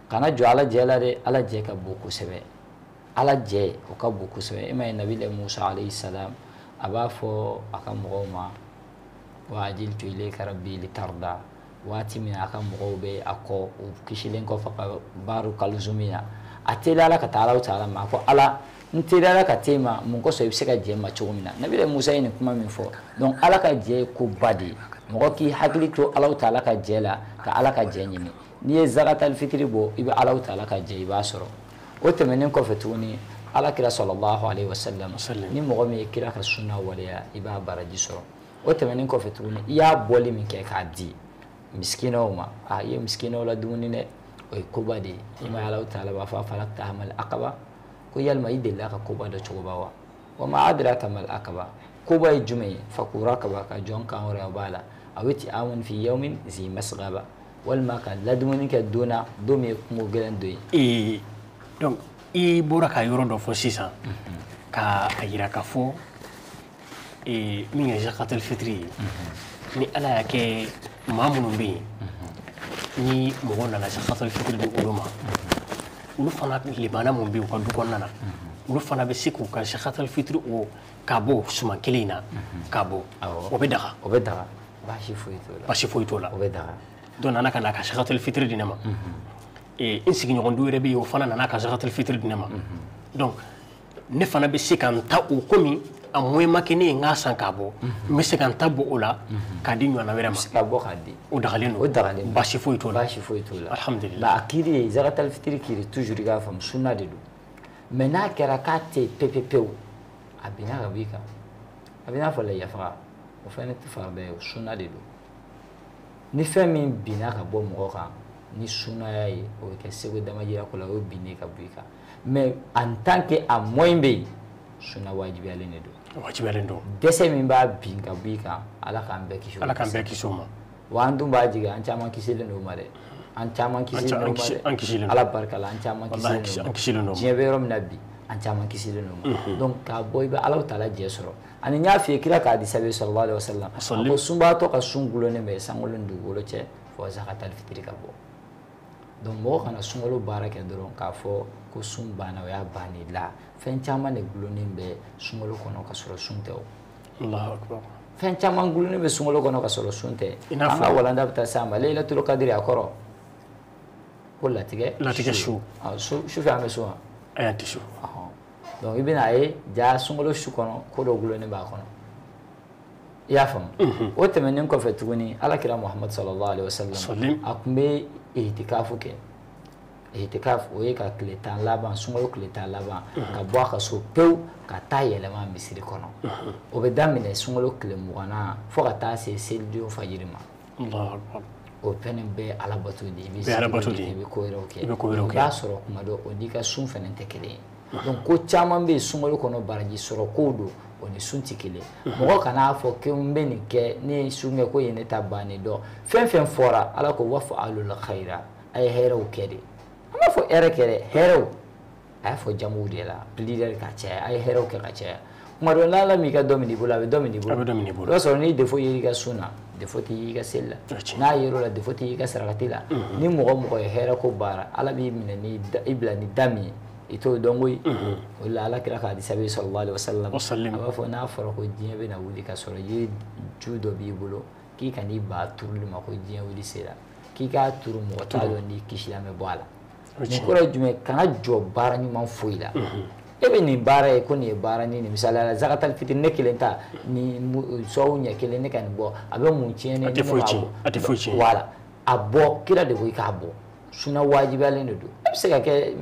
Kana jɔ Ala jɛ la dɛ, Ala jɛ ka bon kosɛbɛ. Ala jɛ o ka bon kosɛbɛ. E m'a ye Nabila Musa alayhi salam, a b'a fɔ a ka mɔgɔw ma, wa ajiltu ilayka rabbi litarda. Waati min a ka mɔgɔw bɛ a kɔ, u kisilen kɔfɛ ka baaru kalzumi na, a teliyala ka taa Alahu taala ma, a ko Ala, n teliyala ka t'e ma mun kosɔn i bɛ se ka jɛ n ma cogo min na. Nabila Musa ye nin kuma min fɔ, donc Ala ka jɛ ye koba de ye. Mɔgɔ k'i hakili to Alahu taala ka jɛ la, ka Ala ka jɛ ɲini. N'i ye zakatal fitiri bɔ, i bɛ Alahu taala ka jɛ, i b'a sɔrɔ. O tɛmɛnen kɔfɛ tuguni, Ala kira sallallahu alayhi wa sallam, ni mɔgɔ min ye kira ka sunna waleya, i b'a baraji sɔrɔ. O tɛmɛnen kɔfɛ tuguni, i y'a bɔli min kɛ k'a di misikinaw ma, a i ye misikinaw la dumuni dɛ, o ye koba de ye. I ma Alahu taala b'a fɔ afalaktahamal akaba, ko yalima i delila ka koba dɔ cogoba wa? Wa ma adraka mal akaba, koba ye jumɛn ye? Fakura kaba, ka jɔn kan wɛrɛ o b'a la. A bɛ ti amun fi yawmin zi masgaba, walima ka ladumuni kɛ don na, don min ye kungo gɛlɛn don ye. Donc i bɔra ka yɔrɔ dɔ fɔ sisan, ka a yira k'a fɔ min ye zakatal fitiri ye, ni Ala y'a kɛ maa minnu bɛ yen, ni mɔgɔw nana zakatal fitiri di olu ma, olu fana limana mun bɛ yen u ka du kɔnɔna na, olu fana bɛ se k'u ka zakatal fitiri o k'a bɔ suman kelen in na k'a bɔ, o bɛ daga. O bɛ daga, baasi foyi t'o la. Baasi foyi t'o la. O bɛ daga. Dɔ nana ka na ka zakatal fitiri di ne ma. N sigiɲɔgɔn du wɛrɛ bɛ yen, o fana nana ka zakatal fitiri di ne ma. Donc ne fana bɛ se ka n ta o komi a moyen ma kɛ ne ye n k'a san k'a bɔ, n bɛ se ka n ta bɔ o la k'a di ɲɔgɔnna wɛrɛ ma. Ka bɔ k'a di. O dagalen don. O dagalen don. Baasi foyi t'o la. Baasi foyi t'o la. Alhamdulillah. A kiiri ye zakatal fitiri kiiri toujours i k'a faamu sunna de don. Mais n'a kɛra k'a tɛ yen pewu pewu, a binna ka bɔ i kan. A bɛ n'a fɔ layafaga, o fana tɛ farida ye, o sunna de don. Ni fɛn min binna ka bɔ mɔgɔ kan ni sunnaya ye, o bɛ kɛ seko damajira ko la, o binnen ka bɔ i kan. Mais en tant que a moyen bɛ yen, sunna wajibiyalen de don. Wajibiyalen don. Dɛsɛ min b'a bin ka bɔ i kan, Ala k'an bɛɛ kisi o ma. Ala k'an bɛɛ kisi o ma. Wa an dun b'a jigin, an caman kisilen don o ma dɛ. An caman kisilen don o ma dɛ. An kisilen don. Ala barika la, an caman kisilen don. An kisilen don. Diɲɛ bɛ yɔrɔ min na bi, an caman kisilen don o ma. Donc k'a bɔ i bɛ Alahu taala jɛ sɔrɔ. Ani n y'a f'i ye, kira k'a di sɛbɛn sallallahu alayhi wa sallam, a ko sunbaatɔ ka sun gulonnen bɛ sankolo ni dugukolo cɛ fo zakatal fitiri ka bɔ. Donc mɔgɔ kana sunkalo baara kɛ dɔrɔn k'a fɔ ko sun banna, o y'a bannen la. Fɛn caman de gulonnen bɛ sunkalo kɔnɔ ka sɔrɔ sun tɛ o. Allahu akbar. Fɛn caman gulonnen bɛ sunkalo kɔnɔ ka sɔrɔ sun tɛ. An ka walanda bɛ taa s'a ma Laylatul Qadri a kɔrɔ ko latigɛ. Latigɛ su. Su fɛ an bɛ sun wa? An tɛ sun. Donc i bɛna ye ja sunkalo su kɔnɔ ko dɔ gulonnen b'a kɔnɔ. I y'a faamu? O tɛmɛnen kɔfɛ tuguni, Ala kira Muhamadu sallallahu alaihi wa sallam, a tun bɛ ihtikafu kɛ. Ihtikaf o ye ka tile 10 laban, sunkalo tile 10 laban, ka bɔ a ka so pewu ka taa yɛlɛma misiri kɔnɔ. O bɛ daminɛ sunkalo tile 20 fo ka taa se selidon fajiri ma. Allahu akbar. O fɛnɛ bɛɛ ala bato de ye. I bɛ alabato de ye. I bɛ ko wɛrɛw kɛ. I bɛ ko wɛrɛw kɛ. I b'a sɔrɔ kuma dɔ o n'i ka sun fɛnɛ tɛ kelen ye. Donc ko caman bɛ yen sunkalo kɔnɔ baraji sɔrɔ kow don, o ni sun tɛ kelen. Mɔgɔ kan'a fɔ ko n bɛ nin kɛ, ne ye sun kɛ ko ye ne ta bannen dɔn. Fɛn fɛn fɔra, Ala ko waf'alul khayra, a ye hɛrɛw kɛ de. An b'a fɔ hɛrɛ kɛ dɛ, hɛrɛw. A y'a fɔ jamuw de la, pluriel ka caya, a ye hɛrɛw kɛ ka caya. Kuma dɔ n'Ala m'i ka dɔ minɛ i bolo, a bɛ dɔ minɛ i bolo. A bɛ dɔ minɛ i bolo. I b'a sɔrɔ ni défaut yer'i ka sun na, défaut tɛ y'i ka seli la. N'a yer'o la, défaut tɛ y'i ka sarakati la. Ni mɔgɔ mɔgɔ ye hɛrɛ ko baara, Ala b'i minɛ ni i bila ni da min ye, i t'o dɔn koyi. O de la Ala kira ka hadisa bɛ sallallahu alaihi wasallam. A b'a fɔ n'a fɔra ko diɲɛ bɛna wuli ka sɔrɔ yiri ju dɔ b'i bolo, k'i kan'i ban turuli ma ko diɲɛ wuli sera, k'i k'a turu mɔgɔ t'a dɔn n'i kisila mɛ bɔ a la. Nin kɔrɔ ye jumɛn? Kana jɔ baara ɲuman foyi la. E bɛ nin baara ye ko nin ye baara ni nin misaliya la zakatal fitiri ne kelen ta ni sɔw ɲɛ kelen ne ka nin bɔ, a bɛ mun tiɲɛ ne? A tɛ foyi tiɲɛ, a tɛ foyi tiɲɛ. Voilà, a bɔ, kira de ko i k'a bɔ, suna wajibiyalen de don. E bɛ se ka kɛ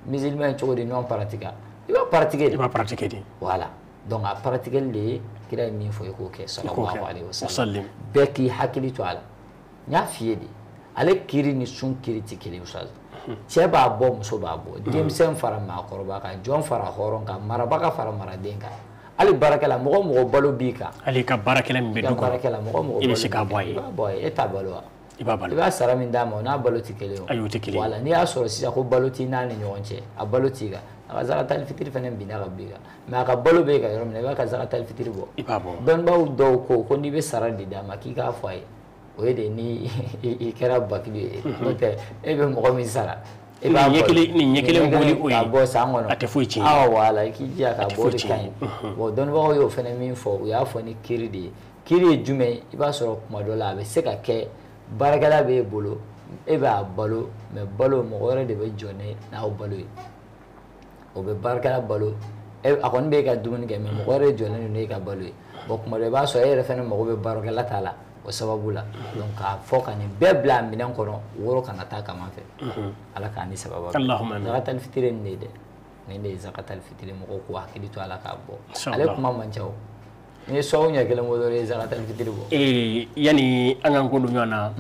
musulman ye cogo di non pratiquant? I b'a pratiquer de. I b'a pratiquer de. Voilà, donc a pratiquer de ye kira ye min fɔ i k'o kɛ sallallahu alaihi wasallam. Bɛɛ k'i hakili to a la. N y'a f'i ye de, ale kiri ni sun kiri tɛ kelen ye ustaz. Cɛ b'a bɔ, muso b'a bɔ, denmisɛn fara maakɔrɔba kan, jɔn fara hɔrɔn kan, marabaga fara maraden kan, hali baarakɛla, mɔgɔ mɔgɔ balo b'i kan. Hali ka baarakɛla min bɛ du kɔnɔ, baarakɛla mɔgɔ mɔgɔ i bɛ se k'a bɔ a ye. I b'a bɔ a ye, e t'a balo wa? I b'a balo. I b'a sara min d'a ma, o n'a balo tɛ kelen ye o. Ayi, o tɛ kelen ye. Voilà, n'i y'a sɔrɔ sisan ko balo t'i n'a ni ɲɔgɔn cɛ, a balo t'i kan, a ka zakatal fitiri fana binna ka b'i kan, mais a ka balo b'e kan yɔrɔ min na, i b'a ka zakatal fitiri bɔ. I b'a bɔ. Dɔnnibaaw dɔw ko n'i bɛ sara de d'a ma k'i k'a fɔ a ye. O ye de ni i kɛra bakili ye, n'o tɛ e bɛ mɔgɔ min sara, e b'a bɔ nin ɲɛ kelen bɔli o ye k'a bɔ san kɔnɔ, a tɛ foyi tiɲɛ. Awɔ, voilà, i k'i jija k'a bɔ, o de ka ɲi. Bon, dɔnnibagaw y'o fana min fɔ, u y'a fɔ ni kiiri de ye. Kiiri ye jumɛn ye? I b'a sɔrɔ kuma dɔ la a bɛ se ka kɛ baarakɛla b'e bolo, e b'a balo, mais balo mɔgɔ wɛrɛ de bɛ jɔ n'aw balo ye. O bɛ baarakɛla balo, a kɔni b'e ka dumuni kɛ, mais mɔgɔ wɛrɛ jɔlen don n'e ka balo ye. Bon, kuma dɔ i b'a sɔrɔ e yɛrɛ fana mago bɛ baarakɛla ta la. O sababu la, donc k'a fɔ ka nin bɛɛ bila a minɛn kɔnɔ, woro kana taa kaman fɛ. Ala k'an ni sababa bɛn. Zakatal fitiri nin de ye dɛ, nin de ye zakatal fitiri, mɔgɔw k'u hakili to a la k'a bɔ. Ale kuma man ca o. N'i ye sɔw ɲɛ kelen bɔ dɔrɔn, i ye zakatal fitiri bɔ. Yanni an k'an ko don ɲɔgɔn na,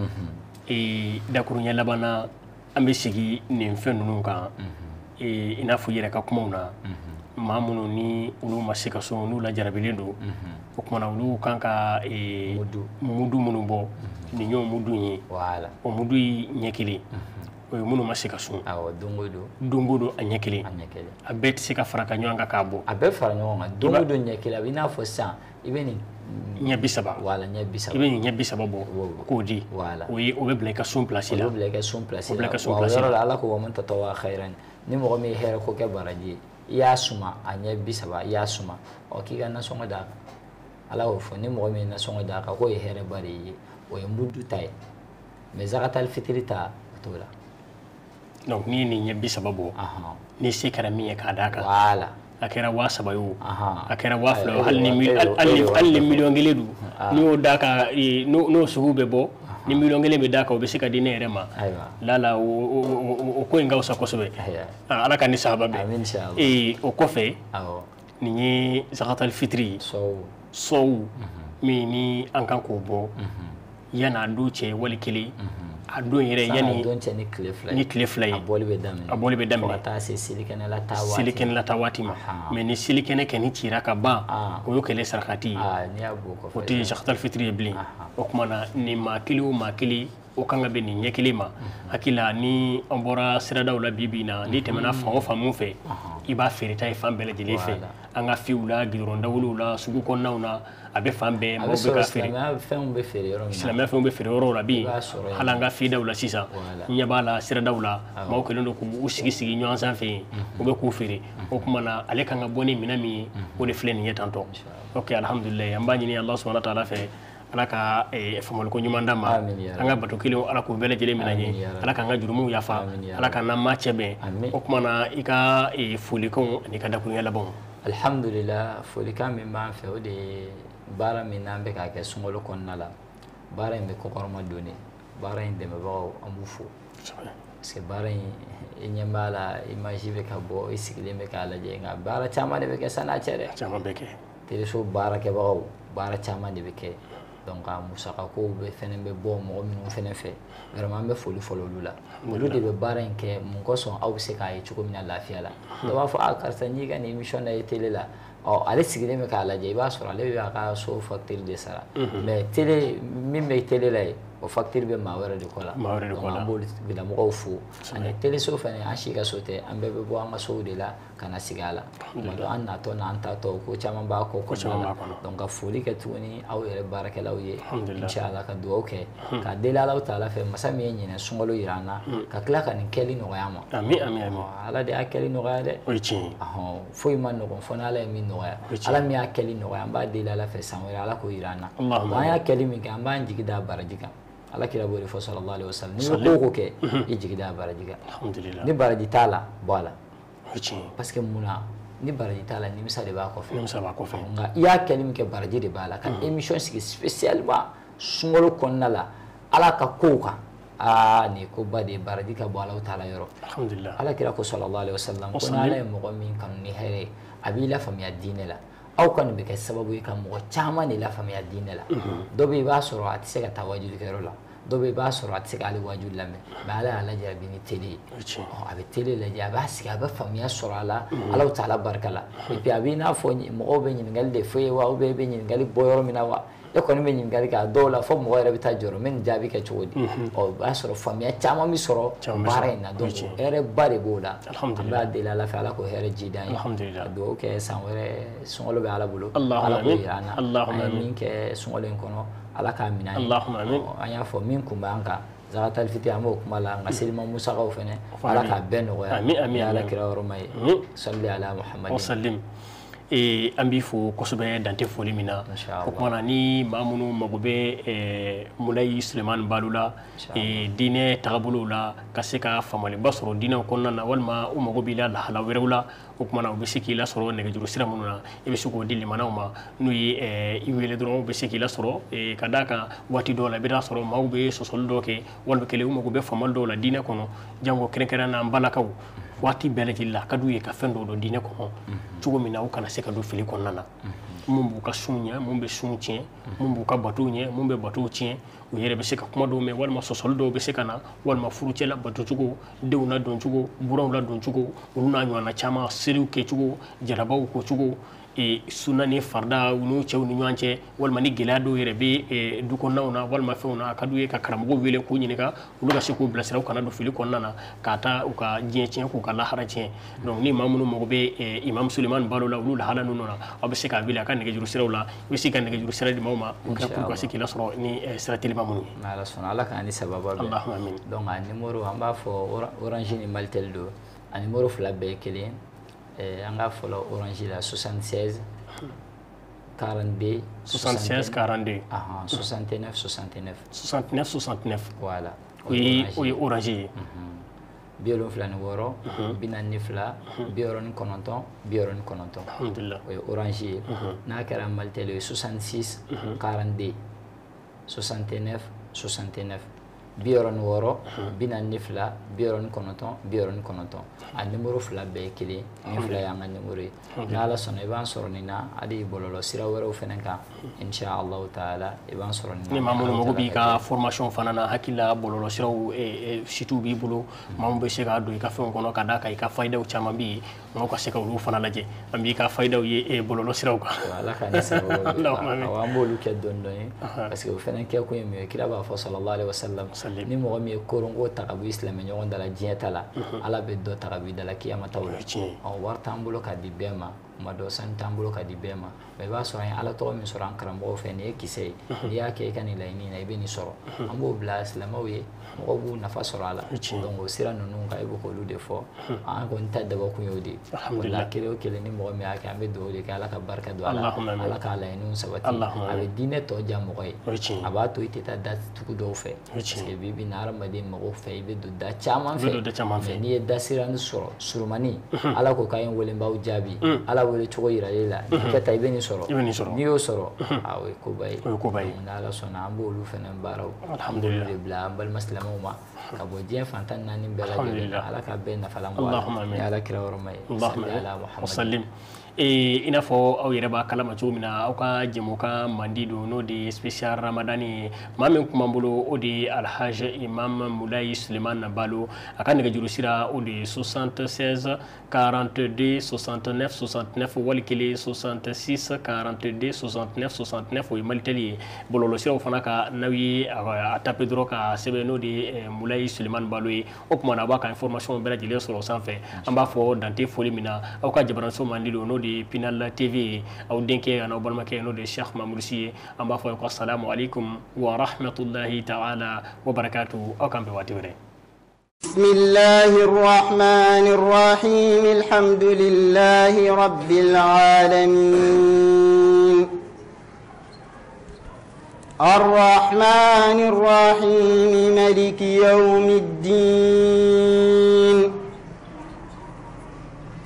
dakuruɲɛ laban na, an bɛ segin nin fɛn ninnu kan. I n'a fɔ i yɛrɛ ka kumaw na, maa minnu ni olu ma se ka so, n'u lajarabilen don, o tuma na olu kan ka mudu minnu bɔ, nin y'o mudu ye. O mudu ye ɲɛ kelen, o ye minnu ma se ka sun. Awɔ, don o don. Don o don a ɲɛ kelen. A ɲɛ kelen. A bɛɛ tɛ se ka fara ka ɲɔgɔn kan k'a bɔ. A bɛɛ fara ɲɔgɔn kan. Don o don ɲɛ kelen, a bɛ i n'a fɔ sisan i bɛ nin ɲɛ 30. Voilà, ɲɛ 30. I bɛ nin ɲɛ 30 bɔ k'o di. Voilà. O ye o bɛ bila i ka sun place la. O bɛ bila i ka sun place la. O bɛ bila i ka sun place la. Wa o yɔrɔ la, Ala ko wa man tatawwa khairan, ni mɔgɔ min ye hɛrɛ ko kɛ baraji ye, i y'a suma a ɲɛ 30, i y'a suma, ɔ k'i ka nasɔngɔ d'a kan. Ala y'o fɔ, ni mɔgɔ min ye nasɔngɔ d'a kan k'o ye hɛrɛba de ye, o ye mudu ta ye. Mais zakatal fitiri ta, o t'o la. Donc n'i ye nin ɲɛ 30 bɔ, ni se kɛra min ye k'a d'a kan. Voilà. A kɛra 3000 ye o, a kɛra 2000 ye o, hali ni 1,000,000 don, n'i y'o d'a kan, n'o sugu bɛ bɔ, ni 1,000,000 bɛ d'a kan, o bɛ se ka di ne yɛrɛ ma. Lala o ko in ka fisa kosɛbɛ. Ala ka ni sahaba bɛn. O kɔfɛ, nin ye zakatal fitiri ye, sɔw min ni an kan k'o bɔ yan'a don cɛ wali kelen, a don yɛrɛ yanni a don cɛ ni tile 2 ye, ni tile 2 ye, a bɔli bɛ daminɛ, a bɔli bɛ daminɛ fo ka taa se selikɛnɛ la taa waati, selikɛnɛ la taa waati ma. Mais ni selikɛnɛ kɛni cira ka ban, o y'o kɛlen sarakati ye, n'i y'a bɔ o kɔfɛ, o tɛ zakatal fitiri ye bilen. O tuma na nin maa kelen o maa kelen, o kan ka bɛn nin ɲɛ kelen ma. Hakili la ni an bɔra siradaw la bi bi in na, n'i tɛmɛna fan o fan mun fɛ, i b'a feereta ye fan bɛɛ lajɛlen fɛ. An ka fiw la, gidɔrɔn dawolow la, sugu kɔnɔnaw na, a bɛ fan bɛɛ, maaw bɛ ka feere. Silamɛya fɛnw bɛ feere yɔrɔ min na, silamɛya fɛnw bɛ feere yɔrɔw la bi, hali an ka fidaw la sisan, n ɲɛ b'a la siradaw la, maaw kɛlen don k'u sigi sigi ɲɔgɔn sanfɛ yen, u bɛ k'u feere. O tuma na ale kan ka bɔ ni minɛn min ye, o de filɛ nin ye tantɔ. Ok, alhamdulilayi, an b'a ɲini Allah subahana taala fɛ, Ala ka faamuyaliko ɲuman d'an ma, an ka bato kelenw Ala k'u bɛɛ lajɛlen minɛ ye, Ala k'an ka jurumuw yafa, Ala k'an n'an maa cɛ bɛn. O tuma na i ka folikanw ani ka dakuruɲɛ labanw. Alhamdulillah, folikan min b'an fɛ, o de ye baara min n'an bɛ k'a kɛ sunkalo kɔnɔna la, baara in bɛ kɔkɔrɔma don de, baara in dɛmɛbagaw an b'u fo, parce que baara in i ɲɛ b'a la, image bɛ ka bɔ, i sigilen bɛ k'a lajɛ, nka baara caman de bɛ kɛ san'a cɛ dɛ, caman bɛ kɛ, teleso baarakɛbagaw baara caman de bɛ kɛ. Donc a musakakow bɛ fɛnɛ bɛ bɔ mɔgɔ minnu fɛnɛ fɛ, vraiment an bɛ foli fɔlɔ olu la, olu de bɛ baara in kɛ mun kosɔn aw bɛ se k'a ye cogo min na lafiya la. Dɔw b'a fɔ a karisa n'i ka nin émission na ye télé la, ɔ ale sigilen bɛ k'a lajɛ, i b'a sɔrɔ ale bɛ a ka so facture de sara, mais télé min bɛ télé la yen, O facture bɛ maa wɛrɛ de kɔ la. Donc an b'olu tigilamɔgɔw fo. Ani teleso fana, an si ka so tɛ, an bɛɛ bɛ bɔ an ka sow de la ka na sigi a la. Tuma dɔ an natɔ n'an taatɔ, ko caman b'a kɔ kɔnɔna la. Donc ka foli kɛ tuguni aw yɛrɛ baarakɛlaw ye, inshallah, ka dugawu kɛ ka deli Alahu taala fɛ, masa min ye ɲinɛ sunkalo yira an na, ka tila ka nin kɛli nɔgɔya an ma. Amin, amin, amin. Ala de y'a kɛli nɔgɔya dɛ. O ye tiɲɛ ye. Foyi ma nɔgɔn fo n'Ala ye min nɔgɔya. Ala min y'a kɛli nɔgɔya, an b'a deli Ala fɛ, san wɛrɛ Ala k'o yira an na. An y'a kɛli min kɛ, an b'an jigi da baraji kan. Ala kira b'o de fɔ, sallallahu alaihi wasallam, n'i bɛ ko o ko kɛ, i jigi da baraji kan. Ni baraji t'a la, bɔ a la. Parce que mun na ni baraji t'a la, nimisa de b'a kɔfɛ. Nimisa b'a kɔfɛ. Nka i y'a kɛli min kɛ, baraji de b'a la. Ka émission sigi spécialement sunkalo kɔnɔna la Ala ka kow kan, aa, nin ye koba de ye, baraji ka bɔ Alahu taala yɔrɔ. Ala kira ko, sallallahu alaihi wasallam, ko n'Ala ye mɔgɔ min kanu ni hɛrɛ ye, a b'i lafaamuya diinɛ la. Aw ka nin bɛ kɛ sababu ye ka mɔgɔ caman de lafaamuya diinɛ la. Dɔ bɛ yen, i b'a sɔrɔ a tɛ se ka taa wajulikɛyɔrɔ la. Dɔ bɛ yen, i b'a sɔrɔ a tɛ se k'ale wajuli lamɛn, mais Ala y'a lajarabi ni télé ye. A bɛ télé lajɛ, a b'a sigi, a bɛ faamuya sɔrɔ a la, Alahu taala barika la. Et puis a b'i n'a fɔ mɔgɔw bɛ ɲininkali de fɔ e ye wa, ou bien e bɛ ɲininkali bɔ yɔrɔ min na wa, e kɔni bɛ ɲininkali kɛ, a dɔw la fo mɔgɔ yɛrɛ bɛ taa jɔrɔ n bɛ nin jaabi kɛ cogo di. Ɔ, o b'a sɔrɔ faamuya caman bɛ sɔrɔ baara in na. Donc hɛrɛ ba de b'o la. An b'a deli Ala fɛ, Ala k'o hɛrɛ ji d'an ye. Ka dugawu kɛ, san wɛrɛ sunkalo bɛ Ala bolo, Ala k'o yira an na. An ye min kɛ sunkalo in kɔnɔ, Ala k'a minɛ an ye. An y'a fɔ min kun b'an kan, zakatal fitiri, an b'o kuma la, nka selima musakaw fɛnɛ, Ala k'a bɛɛ nɔgɔya. Ni Ala kira yɔrɔ ye, salli ala Muhammad. An b'i fo kosɛbɛ, dante foli min na. O kuma na, ni maa minnu mago bɛ Mulayi Sulemani Balo la diinɛ tagabolow la, ka se ka faamuyaliba sɔrɔ diinɛw kɔnɔna na, walima u mago b'i la lahala wɛrɛw la, o kuma na u bɛ se k'i lasɔrɔ nɛgɛjuru sira minnu na, i bɛ se k'o di limanaw ma. N'u ye i wele dɔrɔn, u bɛ se k'i lasɔrɔ. Ka d'a kan, waati dɔw la i bɛ taa sɔrɔ maaw bɛ sɔsɔli dɔw kɛ, walima kelen u mago bɛ faamuyali dɔw la diinɛ kɔnɔ, jango kɛrɛnkɛrɛnnenya la an balakaw, waati bɛɛ lajɛlen la a ka d'u ye ka fɛn dɔw dɔn diinɛ kɔnɔ, cogo min na u kana se ka don fili kɔnɔna na. Mun b'u ka sun ɲɛ, mun bɛ sun tiɲɛ, mun b'u ka batow ɲɛ, mun bɛ batow tiɲɛ, u yɛrɛ bɛ se ka kuma dɔw mɛn, walima sɔsɔli dɔw bɛ se ka na, walima furucɛ la batocogo, denw la doncogo, buranw la doncogo, olu n'a ɲɔgɔnna caman, seliw kɛcogo, jarabaw kocogo, sunna ni farida u n'u cɛw ni ɲɔgɔn cɛ, walima ni gɛlɛya dɔw yɛrɛ bɛ du kɔnɔnaw na, walima fɛnw na, a ka d'u ye ka karamɔgɔw wele k'u ɲininka, olu ka se k'u bilasira, u kana don fili kɔnɔna na k'a taa u ka diɲɛ tiɲɛ, k'u ka lahara tiɲɛ. Donc ni maa minnu mago bɛ Imam Sulemani Balo la, olu lahala ninnu na, aw bɛ se k'a wele a ka nɛgɛjuru siraw la. I bɛ se ka nɛgɛjuru sira di maaw ma pour ka se k'i lasɔrɔ ni sira telima minnu ye. N'Ala sɔnna, Ala k'an ni sababa bɛn. Allahumma amin. Donc a numéro, an b'a fɔ Orange ni Malitel don, a numéro fila bɛɛ ye kelen. An k'a fɔlɔ Orange la, 76 42. 76 42. 69 69. 69 69. Voilà. O ye Orange ye. 76 42 69 69. Alhamdulillah. O ye Orange ye. N'a kɛra Malitel, o ye 66 42 69 69. 66 42 69 69. A numéro fila bɛɛ ye kelen, nin fila y'an ka numéro ye. N'Ala sɔnna, i b'an sɔrɔ nin na, hali bɔlɔlɔ sira wɛrɛw fɛnɛ kan, inshallah taala, i b'an sɔrɔ nin na. Ni maa minnu mago b'i ka formation fana na, hakili la bɔlɔlɔ siraw sitew b'i bolo, maa min bɛ se k'a don i ka fɛnw kɔnɔ, ka d'a kan i ka fayidaw caman bɛ yen, maaw ka se ka olu fana lajɛ. An b'i ka fayidaw ye bɔlɔlɔ siraw kan. Ala k'an ni sababu bɛn. Awɔ, an b'olu kɛ dɔɔni dɔɔni, parce que o fɛnɛ kɛkun ye mun ye? Kira b'a fɔ, sallallahu alaihi wasallam, ni mɔgɔ min ye koronko ta ka bɔ i silamɛ ɲɔgɔn da la diɲɛ ta la, Ala bɛ dɔ ta ka bɔ i da la kiyama taw la. Ɔ, wari t'an bolo ka di bɛɛ ma, kuma dɔ sanu t'an bolo ka di bɛɛ ma, mais i b'a sɔrɔ an ye Ala tɔgɔ min sɔrɔ an karamɔgɔw fɛ, nin ye kisɛ ye, n'i y'a kɛ i ka nin laɲini na, i bɛ nin sɔrɔ. An b'o bila silamɛw ye, mɔgɔw b'u nafa sɔrɔ a la. Donc o sira ninnu kan, i bɛ k'olu de fɔ. An kɔni ta dabɔkun y'o de ye. O la, kelen o kelen, ni mɔgɔ min y'a kɛ, an bɛ dugawu de kɛ, Ala ka barika don a la, Ala k'a laɲiniw sabati. A bɛ diinɛ tɔ diya mɔgɔ ye, a b'a to i tɛ taa da tugu dɔw fɛ, parce que bi bi in na, hadamaden mago fɛ, i bɛ don da caman fɛ, mais n'i ye da sira sɔrɔ surumani, Ala ko k'a ye n wele, n b'aw jaabi, Ala wele cogo yira e la, n'i kɛ tan, i bɛ nin sɔrɔ, n'i y'o sɔrɔ, a, o ye koba ye. N'Ala sɔnna, an b'olu fɛnɛ baaraw de bila an balima silamɛw ma ka bɔ diɲɛ fantan naani bɛɛ lajɛlen na. Ala k'a bɛɛ nafalan bɔ a la, ni Ala kira yɔrɔ ma ye. Salli ala Muhammad. I n'a fɔ aw yɛrɛ b'a kalama cogo min na, aw ka jɛmukan mandi don, n'o de ye spécial Ramadan ye. Maa min kun b'an bolo, o de ye Alhaji Imam Mulayi Suleiman Balo. A ka nɛgɛjuru sira, o de ye 76 42 69 69, wali kelen 66 42 69 69, o ye Malitel ye. Bɔlɔlɔsiraw fana kan, n'aw ye a taper dɔrɔn ka sɛbɛn, n'o de ye Mulayi Suleiman Balo ye, o tuma na a b'a ka information bɛɛ lajɛlen sɔrɔ o sanfɛ. An b'a fɔ dante foli min na, aw ka jabaraninso mandi don, n'o de ye Pinal TV ye. Aw denkɛ an'aw balimakɛ, n'o de ye Cheikh Mamadou Sy ye, an b'a fɔ aw ka salamu aleykum wa rahmatulahi ta'ala wa barakatuhu. Aw k'an bɛn waati wɛrɛ. بسم الله الرحمن الرحيم. الحمد لله رب العالمين. الرحمن الرحيم. ملك يوم الدين.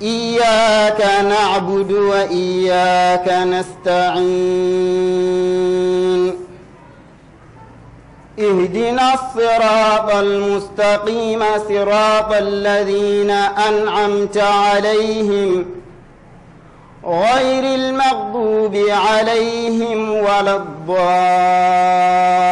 إياك نعبد وإياك نستعين. اهدنا الصراط المستقيم، صراط الذين أنعمت عليهم، غير المغضوب عليهم ولا الضالين.